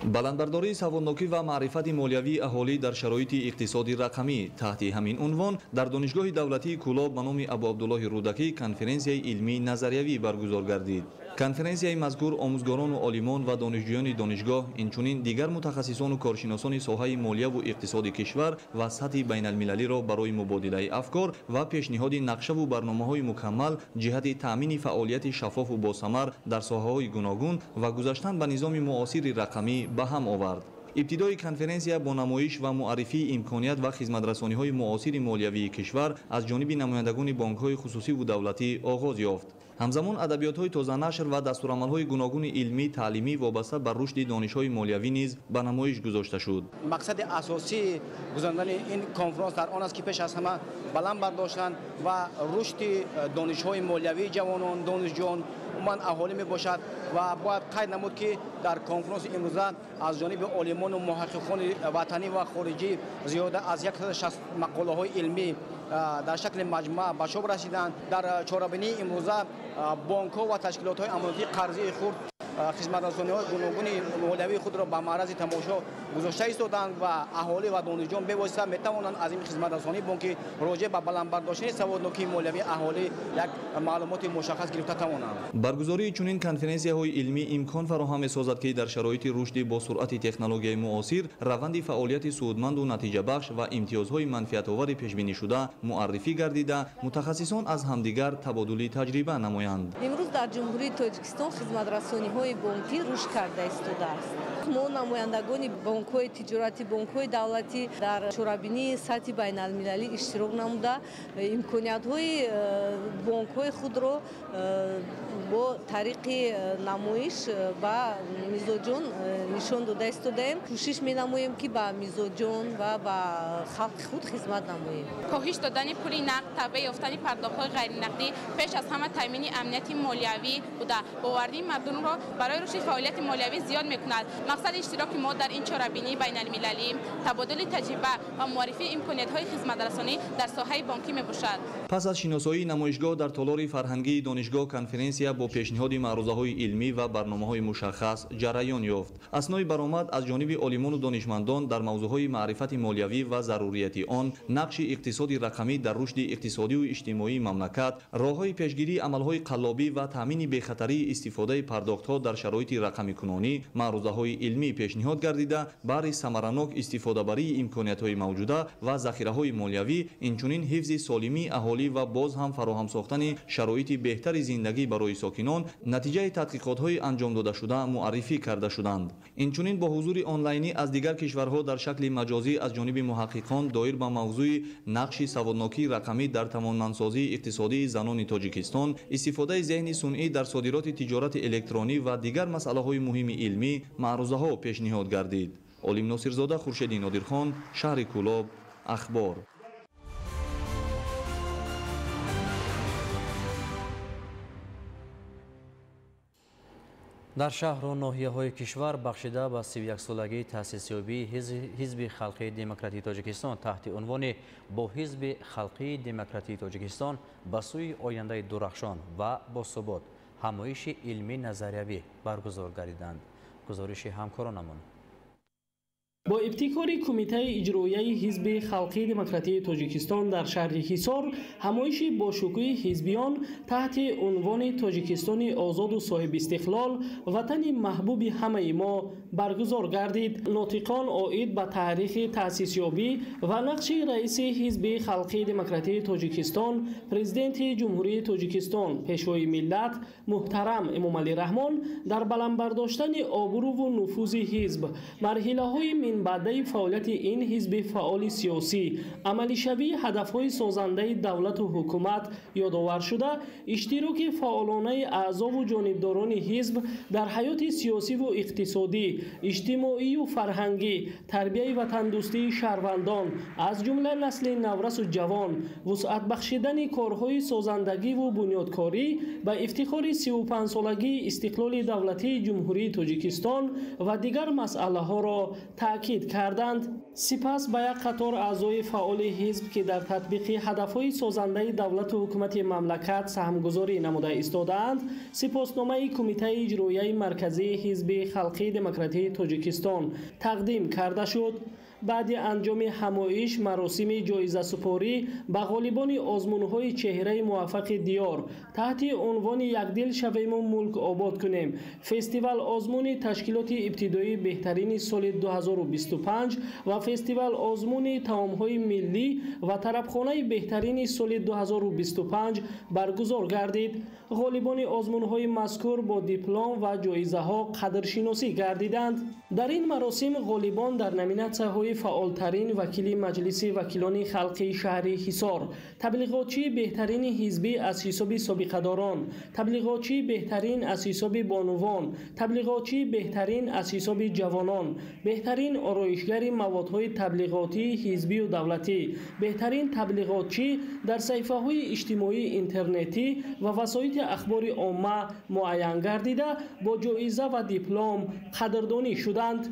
Баландбардории саводнокӣ ва маърифати молиявии аҳолӣ дар шароити иқтисоди рақамӣ таҳти ҳамин унвон дар Донишгоҳи давлатии Кӯлоб ба номи Абуабдуллоҳи Рӯдакӣ конференсияи илмии назариявӣ баргузор гардид. Конференсияи мазкур омӯзгорону олимон ва донишҷӯёни донишгоҳ, инчунин дигар мутахассисону коршиносони соҳаи молияву иқтисоди кишвар ва сатҳи байналмилалиро барои мубодилаи афкор ва пешниҳоди нақшаву барномаҳои мукаммал ҷиҳати таъмини фаъолияти шаффофу босамар дар соҳаҳои гуногун ва гузаштан ба низоми муосири рақамӣ ба ҳам овард. Ибтидои конференсия бо намоиш ва муаррифии имконият ва хизматрасониҳои муосири молиявии кишвар аз ҷониби намояндагони бонкҳои хусусиву давлатӣ оғоз ёфт. Ҳамзамон адабиётҳои тозанашр ва дастурамалҳои гуногуни илмӣ, таълимӣ вобаста ба рушди донишҳои молиявӣ низ ба намоиш гузошта шуд. Мақсади асосии гузарондани ин конфронс дар он аст, ки пеш аз ҳама баланд бардоштан ва рушди донишҳои молиявии ҷавонон, донишҷӯён, умуман аҳолӣ мебошад ва бояд қайд намуд, ки дар конфронси имрӯза аз ҷониби олимону муҳаққиқони ватанӣ ва хориҷӣ зиёда аз 160 мақолаҳои илмӣ дар шакли маҷмӯа ба чоп расиданд. Дар чорабинии имрӯза бонкҳо ва ташкилотҳои амонатии қарзии хурд хизматрасониҳои гуногуни молиявии худро ба маърази тамошо гузошта истоданд ва аҳолӣ ва донишҷӯён бевосита метавонанд аз ин хизматрасонии бонкӣ роҷеъ ба баланд бардоштани саводнокии молиявии аҳолӣ як маълумоти мушаххас гирифта тавонанд. Баргузории чунин конференсияҳои илмӣ имкон фароҳам месозад, ки дар шароити рушди бо суръати технологияи муосир раванди фаъолияти судманду натиҷабахш ва имтиёзҳои манфиатовари пешбинишуда муаррифӣ гардида, мутахассисон аз ҳамдигар табодули таҷриба намоянд. Имрӯз дар Ҷумҳурии Тоҷикистон хизматрасониҳои бонкӣ рушд карда истодааст. Мо намояндагони бонкҳои тиҷоратӣ, бонкҳои давлатӣ дар чорабинии сатҳи байналмилалӣ иштирок намуда, имкониятҳои бонкҳои худро бо тариқи намоиш ба мизоҷон нишон дода истодаем. Кӯшиш менамоем, ки ба мизоҷон ва ба халқи худ хизмат намоем. Коҳиш додани пули нақд, тавбе ёфтани пардохтҳои ғайринақдӣ пеш аз ҳама таъмини амнияти молиявӣ буда, боварии мардумро барои рушди фаъолияти молиявӣ зиёд мекунад. Мақсади иштироки мо дар ин чорабинии байналмилалӣ табодули таҷриба ва муаррифии имкониятҳои хизматрасонӣ дар соҳаи бонкӣ мебошад. Пас аз шиносоии намоишгоҳ дар толори фарҳангии донишгоҳ конференсия бо пешниҳоди маърузаҳои илмӣ ва барномаҳои мушаххас ҷараён ёфт. Аснои баромад аз ҷониби олимону донишмандон дар мавзӯъҳои маърифати молиявӣ ва зарурияти он, нақши иқтисоди рақамӣ дар рушди иқтисодию иҷтимоии мамлакат, роҳҳои пешгирии амалҳои қаллобӣ ва таъмини бехатарии истифодаи пардохтҳо дар шароити рақамикунонӣ маърузаҳои илмӣ пешниҳод гардида, баҳри самаранок истифодабарии имкониятҳои мавҷуда ва захираҳои молиявӣ, инчунин ҳифзи солимии аҳолӣ ва боз ҳам фароҳам сохтани шароити беҳтари зиндагӣ барои сокинон натиҷаи тадқиқотҳои анҷом додашуда муаррифӣ карда шуданд. Инчунин бо ҳузури онлайнӣ аз дигар кишварҳо дар шакли маҷозӣ аз ҷониби муҳаққиқон доир ба мавзӯи нақши саводнокии рақамӣ дар тавонмандсозии иқтисодии занони Тоҷикистон, истифодаи зеҳни сунъӣ дар содироти тиҷорати электронӣ ва дигар масъалаҳои муҳими илмӣ маърузаҳо пешниҳод гардид. Олим Носирзода, Хуршеди Нодирхон, шаҳри Кӯлоб, Ахбор. Дар шаҳру ноҳияҳои кишвар бахшида ба 31-солагии таъсисёбии Ҳизби Халқии Демократии Тоҷикистон таҳти унвони бо Ҳизби Халқии Демократии Тоҷикистон ба сӯи ояндаи дурахшон ва босубот ҳамоиши илмӣ назариявӣ баргузор гардиданд. Гузориши ҳамкоронамон. Бо ибтикори Кумитаи иҷроияи Ҳизби Халқии Демократии Тоҷикистон дар шаҳри Ҳисор ҳамоиши бошукӯҳи ҳизбиён таҳти унвони Тоҷикистони озоду соҳибистиқлол ватани маҳбуби ҳамаи мо баргузор гардид. Нотиқон оид ба таърихи таъсисёбӣ ва нақши раиси Ҳизби Халқии Демократии Тоҷикистон, Президенти Ҷумҳурии Тоҷикистон, Пешвои миллат муҳтарам Эмомалӣ Раҳмон дар баланд бардоштани обрӯву нуфузи ҳизб, марҳилаҳои баъдаи фаъолияти ин ҳизби фаъоли сиёсӣ, амалишавии ҳадафҳои созандаи давлату ҳукумат ёдовар шуда, иштироки фаъолонаи аъзову ҷонибдорони ҳизб дар ҳаёти сиёсиву иқтисодӣ, иҷтимоию фарҳангӣ, тарбияи ватандӯстии шаҳрвандон, аз ҷумла насли наврасу ҷавон, вусъат бахшидани корҳои созандагиву бунёдкорӣ ба ифтихори 35-солагии истиқлоли давлатии Ҷумҳурии Тоҷикистон ва дигар масъалаҳоро таъкид карданд. Сипас ба як қатор аъзои фаъоли ҳизб, ки дар татбиқи ҳадафҳои созандаи давлату ҳукумати мамлакат саҳмгузорӣ намуда истодаанд, сипосномаи Кумитаи иҷроияи марказии Ҳизби халқии демократии Тоҷикистон тақдим карда шуд. Баъди анҷоми ҳамоиш маросими ҷоизасупорӣ ба ғолибони озмунҳои чеҳраи муваффақи диёр таҳти унвони «Якдил шавему мулк обод кунем», фестивал озмуни ташкилоти ибтидоии беҳтарини соли 2025 ва фестивал озмуни таомҳои миллӣ ва тарабхонаи беҳтарини соли 2025 баргузор гардид. Ғолибони озмунҳои мазкур бо диплом ва ҷоизаҳо қадршиносӣ гардиданд. Дар ин маросим ғолибон дар номинатсияҳои фаъолтарин вакили Маҷлиси вакилони халқи шаҳри Ҳисор, таблиғотчии беҳтарини ҳизбӣ аз ҳисоби собиқадорон, таблиғотчии беҳтарин аз ҳисоби бонувон, таблиғотчии беҳтарин аз ҳисоби ҷавонон, беҳтарин ороишгари маводҳои таблиғотии ҳизбию давлатӣ, беҳтарин таблиғотчӣ дар саҳифаҳои иҷтимоии интернетӣ ва васоити ахбори омма муайян гардида, бо ҷоиза ва диплом қадрдонӣ шуданд.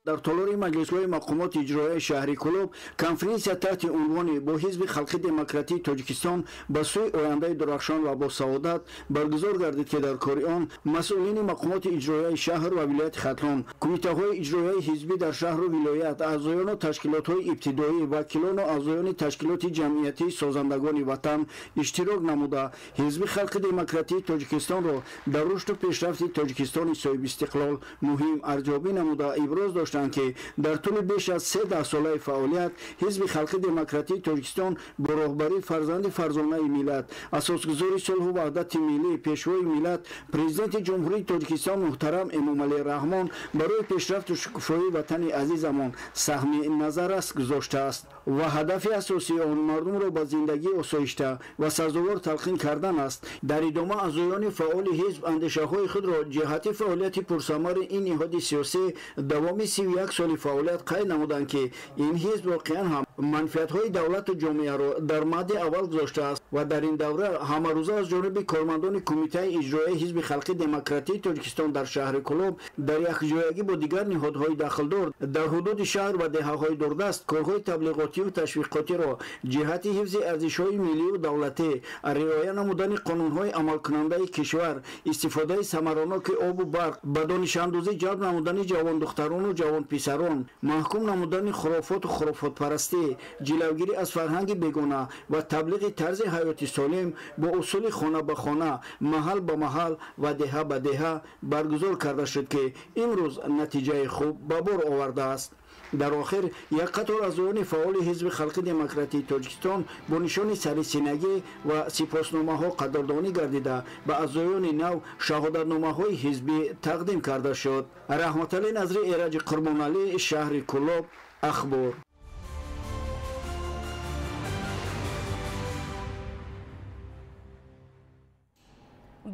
Дар толори маҷлисгоҳи мақомоти иҷроияи шаҳри Кӯлоб конференсия таҳти унвони «Бо Ҳизби халқи демократии Тоҷикистон ба сӯи ояндаи дурахшон ва босаодат» баргузор гардид, ки дар кори он масъулини мақомоти иҷроияи шаҳр ва вилояти Хатлон, кумитаҳои иҷроияи ҳизбӣ дар шаҳру вилоят, аъзоёну ташкилотҳои ибтидоӣ, вакилону аъзоёни ташкилоти ҷамъиятии созандагони ватан иштирок намуда, Ҳизби халқи демократии Тоҷикистонро дар рушду пешрафти Тоҷикистони соҳибистиқлол муҳим арзёбӣ намуда, иброз дошт, ки дар тӯли беш аз 3 даҳсолаи фаъолият Ҳизби халқи демократии Тоҷикистон бо роҳбарии фарзанди фарзонаи миллат, асосгузори сулҳу ваҳдати миллӣ, пешвои миллат, Президенти Ҷумҳурии Тоҷикистон муҳтарам Эмомалӣ Раҳмон барои пешрафту шукуфоии ватани азизамон саҳми назаррас гузоштааст ва ҳадафи асосии он мардумро ба зиндагии осоишта ва сазовор талқин кардан аст. Дар идома аъзоёни фаъоли ҳизб андешаҳои худро ҷиҳати фаъолияти пурсамари ин ниҳоди сиёсӣ давоми 31 соли фаъолият қайд намуданд, ки ин ҳизб воқеан ҳам манфиатҳои давлату ҷомеаро дар мадди аввал гузоштааст ва дар ин давра ҳамарӯза аз ҷониби кормандони Кумитаи иҷроияи Ҳизби халқи демократии Тоҷикистон дар шаҳри Кӯлоб дар якҷоягӣ бо дигар ниҳодҳои дахлдор дар ҳудуди шаҳр ва деҳаҳои дурдаст корҳои таблиғотиву ташвиқотиро ҷиҳати ҳифзи арзишҳои миллию давлатӣ, риоя намудани қонунҳои амалкунандаи кишвар, истифодаи самароноки обу барқ, ба донишандӯзӣ ҷалб намудани ҷавондухтарону ҷавонписарон, маҳкум намудани хурофоту хурофотпарастӣ, ҷилавгирӣ аз фарҳанги бегона ва таблиғи тарзи ҳаёти солим бо усули хона ба хона, маҳал ба маҳал ва деҳа ба деҳа баргузор карда шуд, ки имрӯз натиҷаи хуб ба бор овардааст. Дар охир як қатор аъзоёни фаъоли Ҳизби халқи демократии Тоҷикистон бо нишони сарисинагӣ ва сипосномаҳо қадрдонӣ гардида, ба аъзоёни нав шаҳодатномаҳои ҳизбӣ тақдим карда шуд. Раҳматалӣ Назри, Эраҷи Қурбоналӣ, шаҳри Кӯлоб, Ахбор.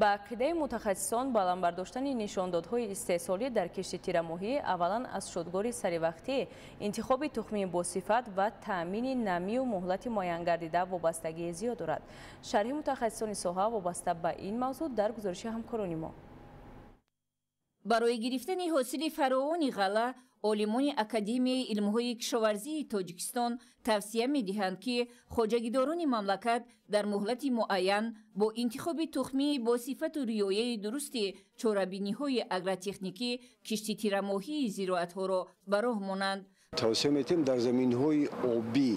Ба ақидаи мутахассисон, баланд бардоштани нишондодҳои истеҳсолӣ дар кишти тирамоҳӣ аввалан аз шудгори саривақтӣ, интихоби тухмии босифат ва таъмини намию муҳлати муайянгардида вобастагии зиёд дорад. Шарҳи мутахассисони соҳа вобаста ба ин мавзӯъ дар гузориши ҳамкорони мо. Барои гирифтани ҳосили фаровони ғалла, олимони Академияи илмҳои кишоварзии Тоҷикистон тавсия медиҳанд, ки хоҷагидорони мамлакат дар муҳлати муайян бо интихоби тухмии бо сифату риояи дурусти чорабиниҳои агротехникӣ кишти тирамоҳии зироатҳоро ба роҳ монанд. Тавсия медиҳем дар заминҳои обӣ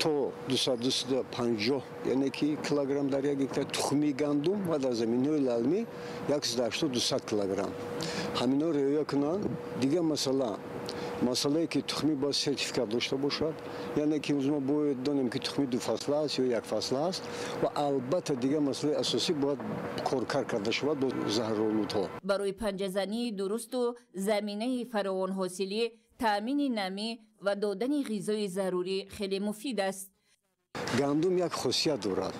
то 250, яъне ки килограмм дар як гектар тухмии гандум ва дар заминҳои лалмӣ 180-200 килограмм. Ҳаминҳо риоя кунанд. Дигар масъалае ки тухмӣ бояд сертификат дошта бошад, яъне ки мо бояд донем, ки тухмӣ дуфасла аст ё якфасла аст, ва албатта дигар масъалаи асосӣ бояд коркар карда шавад бо заҳролудҳо. Барои панҷазании дурусту заминаи фаровонҳосилӣ, таъмини намӣ ва додани ғизои зарурӣ хеле муфид аст. Гандум як хосият дорад.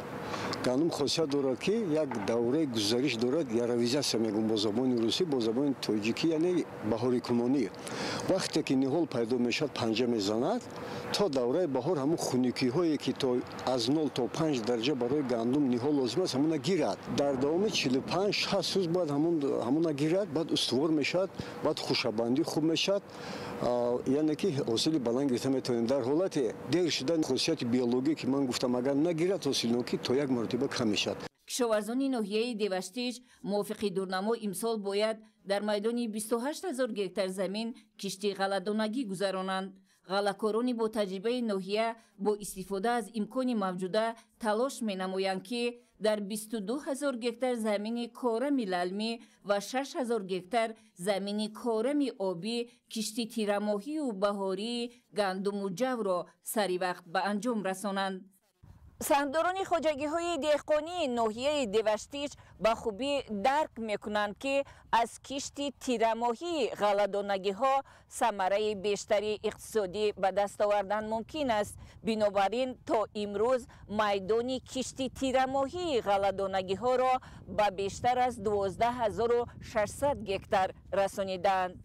Гандум хосият дорад, ки як давраи гузариш дорад, яровизация мегӯм бо забони русӣ, бо забони тоҷикӣ яъне баҳорикунонӣ. Вақте ки ниҳол пайдо мешавад, панҷа мезанад, то давраи баҳор ҳамун хунукиҳое, ки то аз 0 то 5 дараҷа барои гандум ниҳол лозим аст, ҳамуна гирад. Дар давоми 45-60 рӯз бояд ҳамуна гирад, баъд устувор мешавад, баъд хушабандӣ хуб мешавад, яъне ки ҳосили баланд гирифта метавонем. Дар ҳолати дер шудан хусусияти биологӣ, ки ман гуфтам, агар нагирад, ҳосилнокӣ то як маротиба кам мешавад. Кишоварзони ноҳияи Деваштич мувофиқи дурнамо имсол бояд дар майдони 28 ҳазор гектар замин кишти ғалладонагӣ гузаронанд. Ғаллакорони бо таҷрибаи ноҳия бо истифода аз имкони мавҷуда талош менамоянд, ки дар 22 ҳазор гектар замини корами лалмӣ ва 6 ҳазор гектар замини корами обӣ кишти тирамоҳию баҳории гандуму ҷавро сари вақт ба анҷом расонанд. Саҳмдорони хоҷагиҳои деҳқонии ноҳияи Деваштич ба хубӣ дарк мекунанд, ки аз кишти тирамоҳии ғалладонагиҳо самараи бештари иқтисодӣ ба даст овардан мумкин аст. Бинобар ин то имрӯз майдони кишти тирамоҳии ғалладонагиҳоро ба бештар аз 12 600 гектар расонидаанд.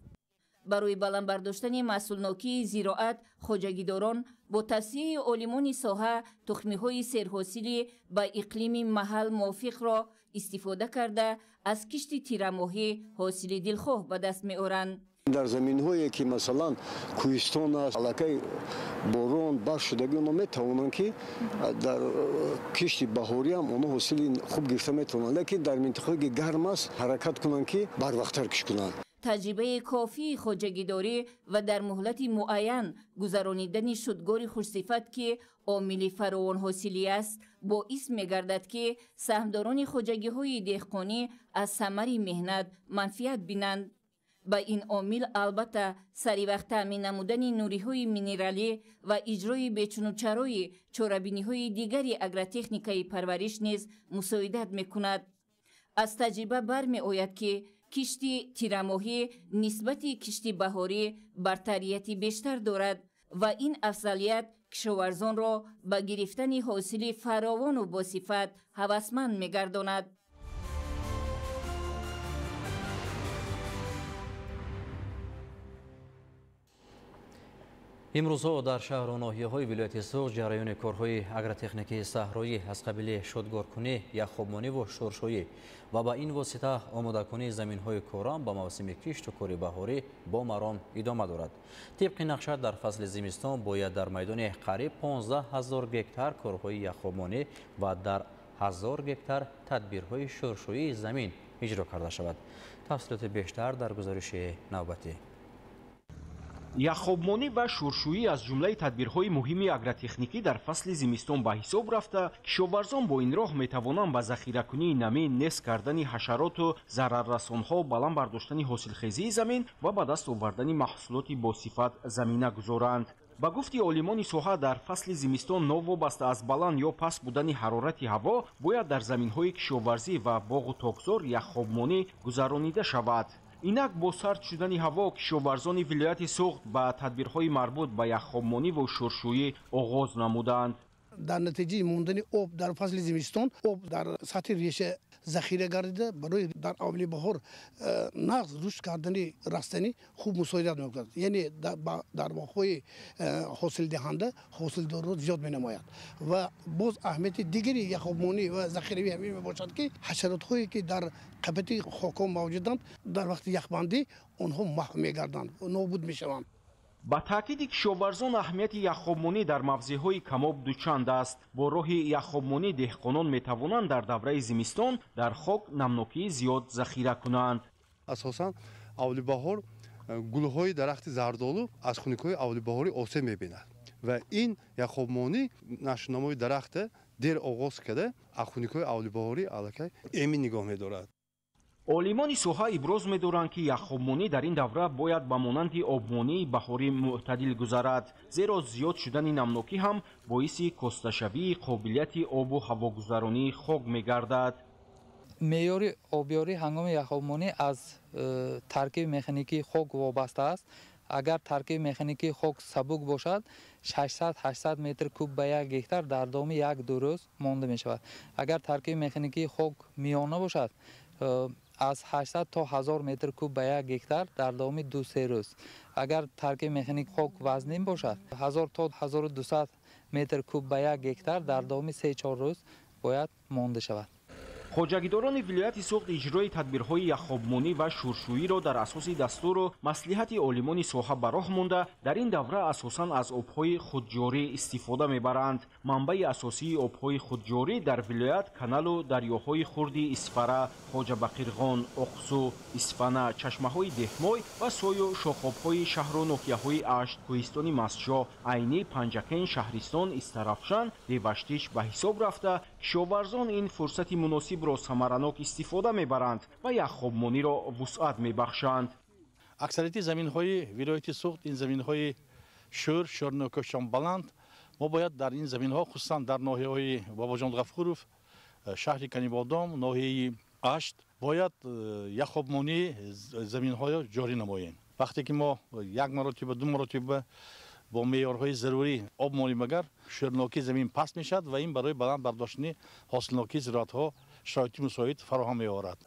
Барои баланд бардоштани маҳсулнокии зироат хоҷагидорон бо тавсияи олимони соҳа тухмиҳои серҳосилӣ ба иқлими маҳал мувофиқро истифода карда, аз кишти тирамоҳӣ ҳосили дилхоҳ ба даст меоранд. Дар заминҳое, ки масалан кӯҳистон аст, аллакай борон барф шудагӣ, онҳо метавонанд, ки дар кишти баҳориам онҳо ҳосили хуб гирифта метавонанд, лекин дар минтақаҳое, ки гарм аст, ҳаракат кунанд, ки барвақттар кишт кунанд. Таҷрибаи кофии хоҷагидорӣ ва дар муҳлати муайян гузаронидани шудгори хушсифат, ки омили фаровонҳосилӣ аст, боис мегардад, ки саҳмдорони хоҷагиҳои деҳқонӣ аз самари меҳнат манфиат бинанд. Ба ин омил албатта саривақт таъмин намудани нуриҳои минералӣ ва иҷрои бечунучарои чорабиниҳои дигари агротехникаи парвариш низ мусоидат мекунад. Аз таҷриба бармеояд, ки кишти тирамоҳӣ нисбати кишти баҳорӣ бартарияти бештар дорад ва ин афзалият кишоварзонро ба гирифтани ҳосили фаровону босифат ҳавасманд мегардонад. Имрӯзҳо дар шаҳру ноҳияҳои вилояти Суғд ҷараёни корҳои агротехникии саҳроӣ аз қабили шудгоркунӣ, яхобмониву шуршӯӣ ва ба ин восита омодакунии заминҳои корам ба мавсими кишту кори баҳорӣ бо маром идома дорад. Тибқи нақша, дар фасли зимистон бояд дар майдони қариб 15 ҳазор гектар корҳои яхобмонӣ ва дар 1000 гектар тадбирҳои шуршӯии замин иҷро карда шавад. Тафсилоти бештар дар гузориши навбатӣ. Яхобмонӣ ва шуршӯӣ аз ҷумлаи тадбирҳои муҳими агротехникӣ дар фасли зимистон ба ҳисоб рафта, кишоварзон бо ин роҳ метавонанд ба захиракунии намӣ, нест кардани ҳашароту зараррасонҳо, баланд бардоштани ҳосилхезии замин ва ба даст овардани маҳсулоти босифат замина гузоранд. Ба гуфти олимони соҳа, дар фасли зимистон новобаста аз баланд ё паст будани ҳарорати ҳаво бояд дар заминҳои кишоварзӣ ва боғу токзор яхобмонӣ гузаронида шавад. Инак, бо сард шудани ҳаво кишоварзони вилояти Суғд ба тадбирҳои марбут ба яхобмонӣ ва шуршӯӣ оғоз намуданд. Дар натиҷаи мондани об дар фасли зимистон об дар сатҳи реша захира гардида, барои дар аввали баҳор нағз рушд кардани растанӣ хуб мусоидат мекунад, яъне дар боғҳои ҳосилдиҳанда ҳосилдорро зиёд менамояд. Ва боз аҳамияти дигари яхобмонӣ ва захиравӣ ҳамин мебошад, ки ҳашаротҳое, ки дар қабати хокҳо мавҷуданд, дар вақти яхбандӣ онҳо маҳв мегарданд, нобуд мешаванд. Ба таъкиди кишоварзон, аҳамияти яхобмонӣ дар мавзеъҳои камоб дучанд аст. Бо роҳи яхобмонӣ деҳқонон метавонанд дар давраи зимистон дар хок намнокии зиёд захира кунанд. Асосан аввали баҳор гулҳои дарахти зардолу аз хунукиҳои аввали баҳорӣ осеб мебинад ва ин яхобмонӣ нашъунамои дарахта дер оғоз карда, аз хунукиҳои аввали баҳорӣ аллакай эмин нигоҳ медорад. Олимони соҳа иброз медоранд, ки яхобмонӣ дар ин давра бояд ба монанди обмонии баҳорӣ мӯътадил гузарад, зеро зиёд шудани намнокӣ ҳам боиси косташавии қобилияти обу ҳавогузаронии хок мегардад. Меъёри обёрӣ ҳангоми яхобмонӣ аз таркиби механикии хок вобаста аст. Агар таркиби механикии хок сабук бошад, 600-800 метр куб ба як гектар дар давоми 1-2 рӯз монда мешавад. Агар таркиби механикии хок миёна бошад, аз 800 то 1000 метр куб ба як гектар дар давоми 2-3 рӯз. Агар таркиби механикии хок вазнин бошад, 1000 то 1200 метр куб ба як гектар дар давоми 3-4 рӯз бояд монда шавад. Хоҷагидорони вилояти Суғд иҷрои тадбирҳои яхобмонӣ ва шӯршӯиро дар асоси дастуру маслиҳати олимони соҳа ба роҳ монда, дар ин давра асосан аз обҳои худҷорӣ истифода мебаранд. Манбаи асосии обҳои худҷорӣ дар вилоят каналу дарёҳои хурди Исфара, Хоҷабақирғон, Оқсу, Исфана, чашмаҳои Деҳмой ва сою шохобҳои шаҳру ноҳияҳои Ашт, кӯҳистони Мастчоҳ, Айнӣ, Панҷакен, Шаҳристон, Истарафшан, Деваштич ба ҳисоб рафта, кишоварзон ин фурсати муносибро самаранок истифода мебаранд ва яхобмониро вусъат мебахшанд. Аксарияти заминҳои вилояти Суғд ин заминҳои шӯр, шӯрнокашон баланд. Мо бояд дар ин заминҳо, хусусан дар ноҳияҳои Бобоҷон Ғафуров, шаҳри Канибодом, ноҳияи Ашт, бояд яхобмонии заминҳоро ҷорӣ намоем. Вақте ки мо як маротиба, ду маротиба бо меъёрҳои зарурӣ об монем, агар шӯрнокии замин паст мешавад ва ин барои баланд бардоштани ҳосилнокии зироатҳо шароити мусоид фароҳам меорад.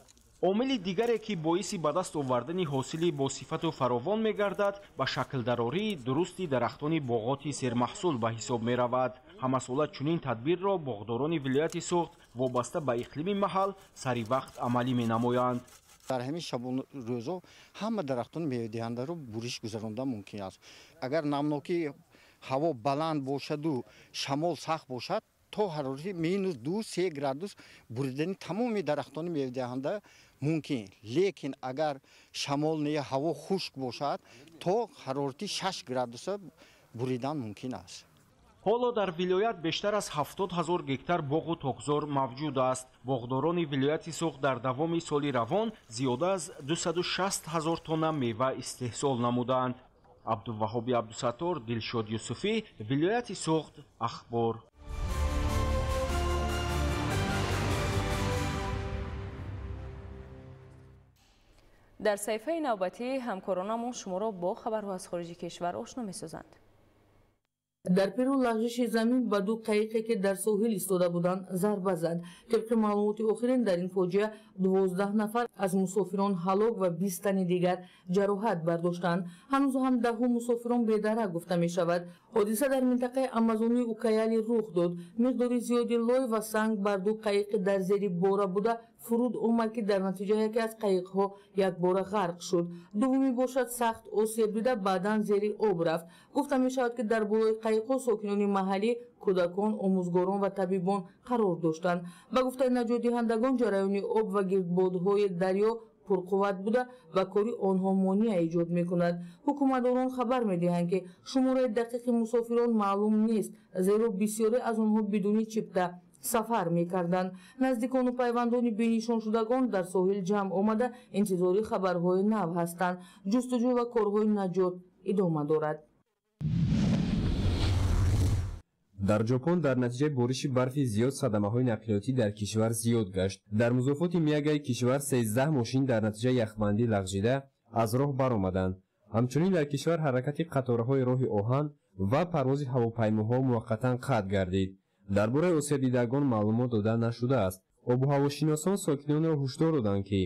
Омили дигаре ки боиси ба даст овардани ҳосили босифату фаровон мегардад, ба шаклдарории дурусти дарахтони боғоти сермаҳсул ба ҳисоб меравад. Ҳамасола чунин тадбирро боғдорони вилояти Суғд вобаста ба иқлими маҳал сари вақт амалӣ менамоянд. Дар ҳамин шабонрӯзо ҳама дарахтони мевадиҳандаро буриш гузарондан мумкин аст. Агар намнокии ҳаво баланд бошаду шамол сахт бошад, то ҳарорати минус 2-3 градус буридани тамоми дарахтони мевадиҳанда мумкин. Лекин агар шамол не ҳаво хушк бошад, то ҳарорати 6 градуса буридан мумкин аст. Ҳоло дар вилоят бештар аз 70 000 гектар боғу токзор мавҷуд аст. Боғдорони вилояти Суғд дар давоми соли равон зиёда аз 260 000 тонна мева истеҳсол намуданд. Абдуваҳоби Абдусаттор, Дилшод Юсуфӣ, вилояти Суғд, Ахбор. Дар саҳифаи навбатӣ ҳамкоронамон шуморо бо хабарҳо аз хориҷи кишвар ошно месозанд. Дар Перу лағжиши замин ба ду қаиқе ки дар соҳил истода буданд зарба зад. Тибқи маълумоти охирин дар ин фоҷиа 12 нафар аз мусофирон ҳалок ва 20 тани дигар ҷароҳат бардоштанд. Ҳанӯз ҳам даҳҳо мусофирон бедарак гуфта мешавад. Ҳодиса дар минтақаи Амазонии Укаяли рух дод. Миқдори зиёди лой ва санг бар ду қаиқи дар зери бора буда фуруд омад, ки дар натиҷа яке аз қаиқҳо якбора ғарқ шуд. Дуввумӣ бошад сахт осеб дида, баъдан зери об рафт. Гуфта мешавад, ки дар болои қаиқҳо сокинони маҳаллӣ, кӯдакон, омӯзгорон ва табибон қарор доштанд. Ба гуфтаи наҷотдиҳандагон, ҷараёни об ва гирдбодҳои дарё пурқувват буда ва кори онҳо монеа эҷод мекунад. Ҳукуматдорон хабар медиҳанд, ки шумораи дақиқи мусофирон маълум нест, зеро бисёре аз онҳо бидуни чипта сафар мекарданд. Наздикону пайвандони бенишоншудагон дар соҳил ҷамъ омада интизори хабарҳои нав ҳастанд. Ҷустуҷӯ ва корҳои наҷот идома дорад. Дар Ҷопон дар натиҷаи бориши барфи зиёд садамаҳои нақлиётӣ дар кишвар зиёд гашт. Дар музофоти Миагаи кишвар 13 мошин дар натиҷаи яхбандӣ лағжида аз роҳ баромаданд. Ҳамчунин дар кишвар ҳаракати қатораҳои роҳи оҳан ва парвози ҳавопаймоҳо муваққатан қатъ гардид. Дар бораи осебдидагон маълумот дода нашудааст. Обуҳавошиносон сокинонро ҳушдор доданд, ки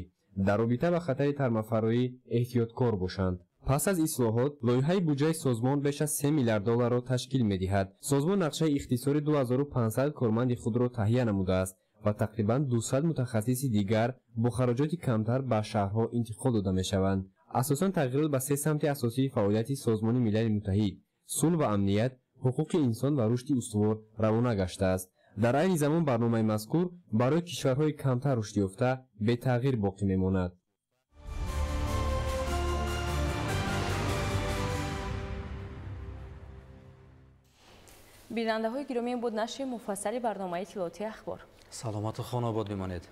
дар робита ба хатари тармафароӣ эҳтиёткор бошанд. Пас аз ислоҳот лоиҳаи буҷаи созмон беш аз 3 миллиард долларро ташкил медиҳад. Созмон нақшаи ихтисори 2500 корманди худро таҳия намудааст ва тақрибан 200 мутахассиси дигар бо хароҷоти камтар ба шаҳрҳо интиқол дода мешаванд. Асосан тағйирот ба се самти асосии фаъолияти Созмони Милали Муттаҳид – сулҳ ва амният, ҳуқуқи инсон ва рушди устувор равона гаштааст. Дар айни замон барномаи мазкур барои кишварҳои камтар рушдёфта бетағйир боқӣ мемонад. Бинандаҳои гиромӣ, буд нашри муфассали барномаи иттилоотии Ахбор. Саломату хонобод бимонед.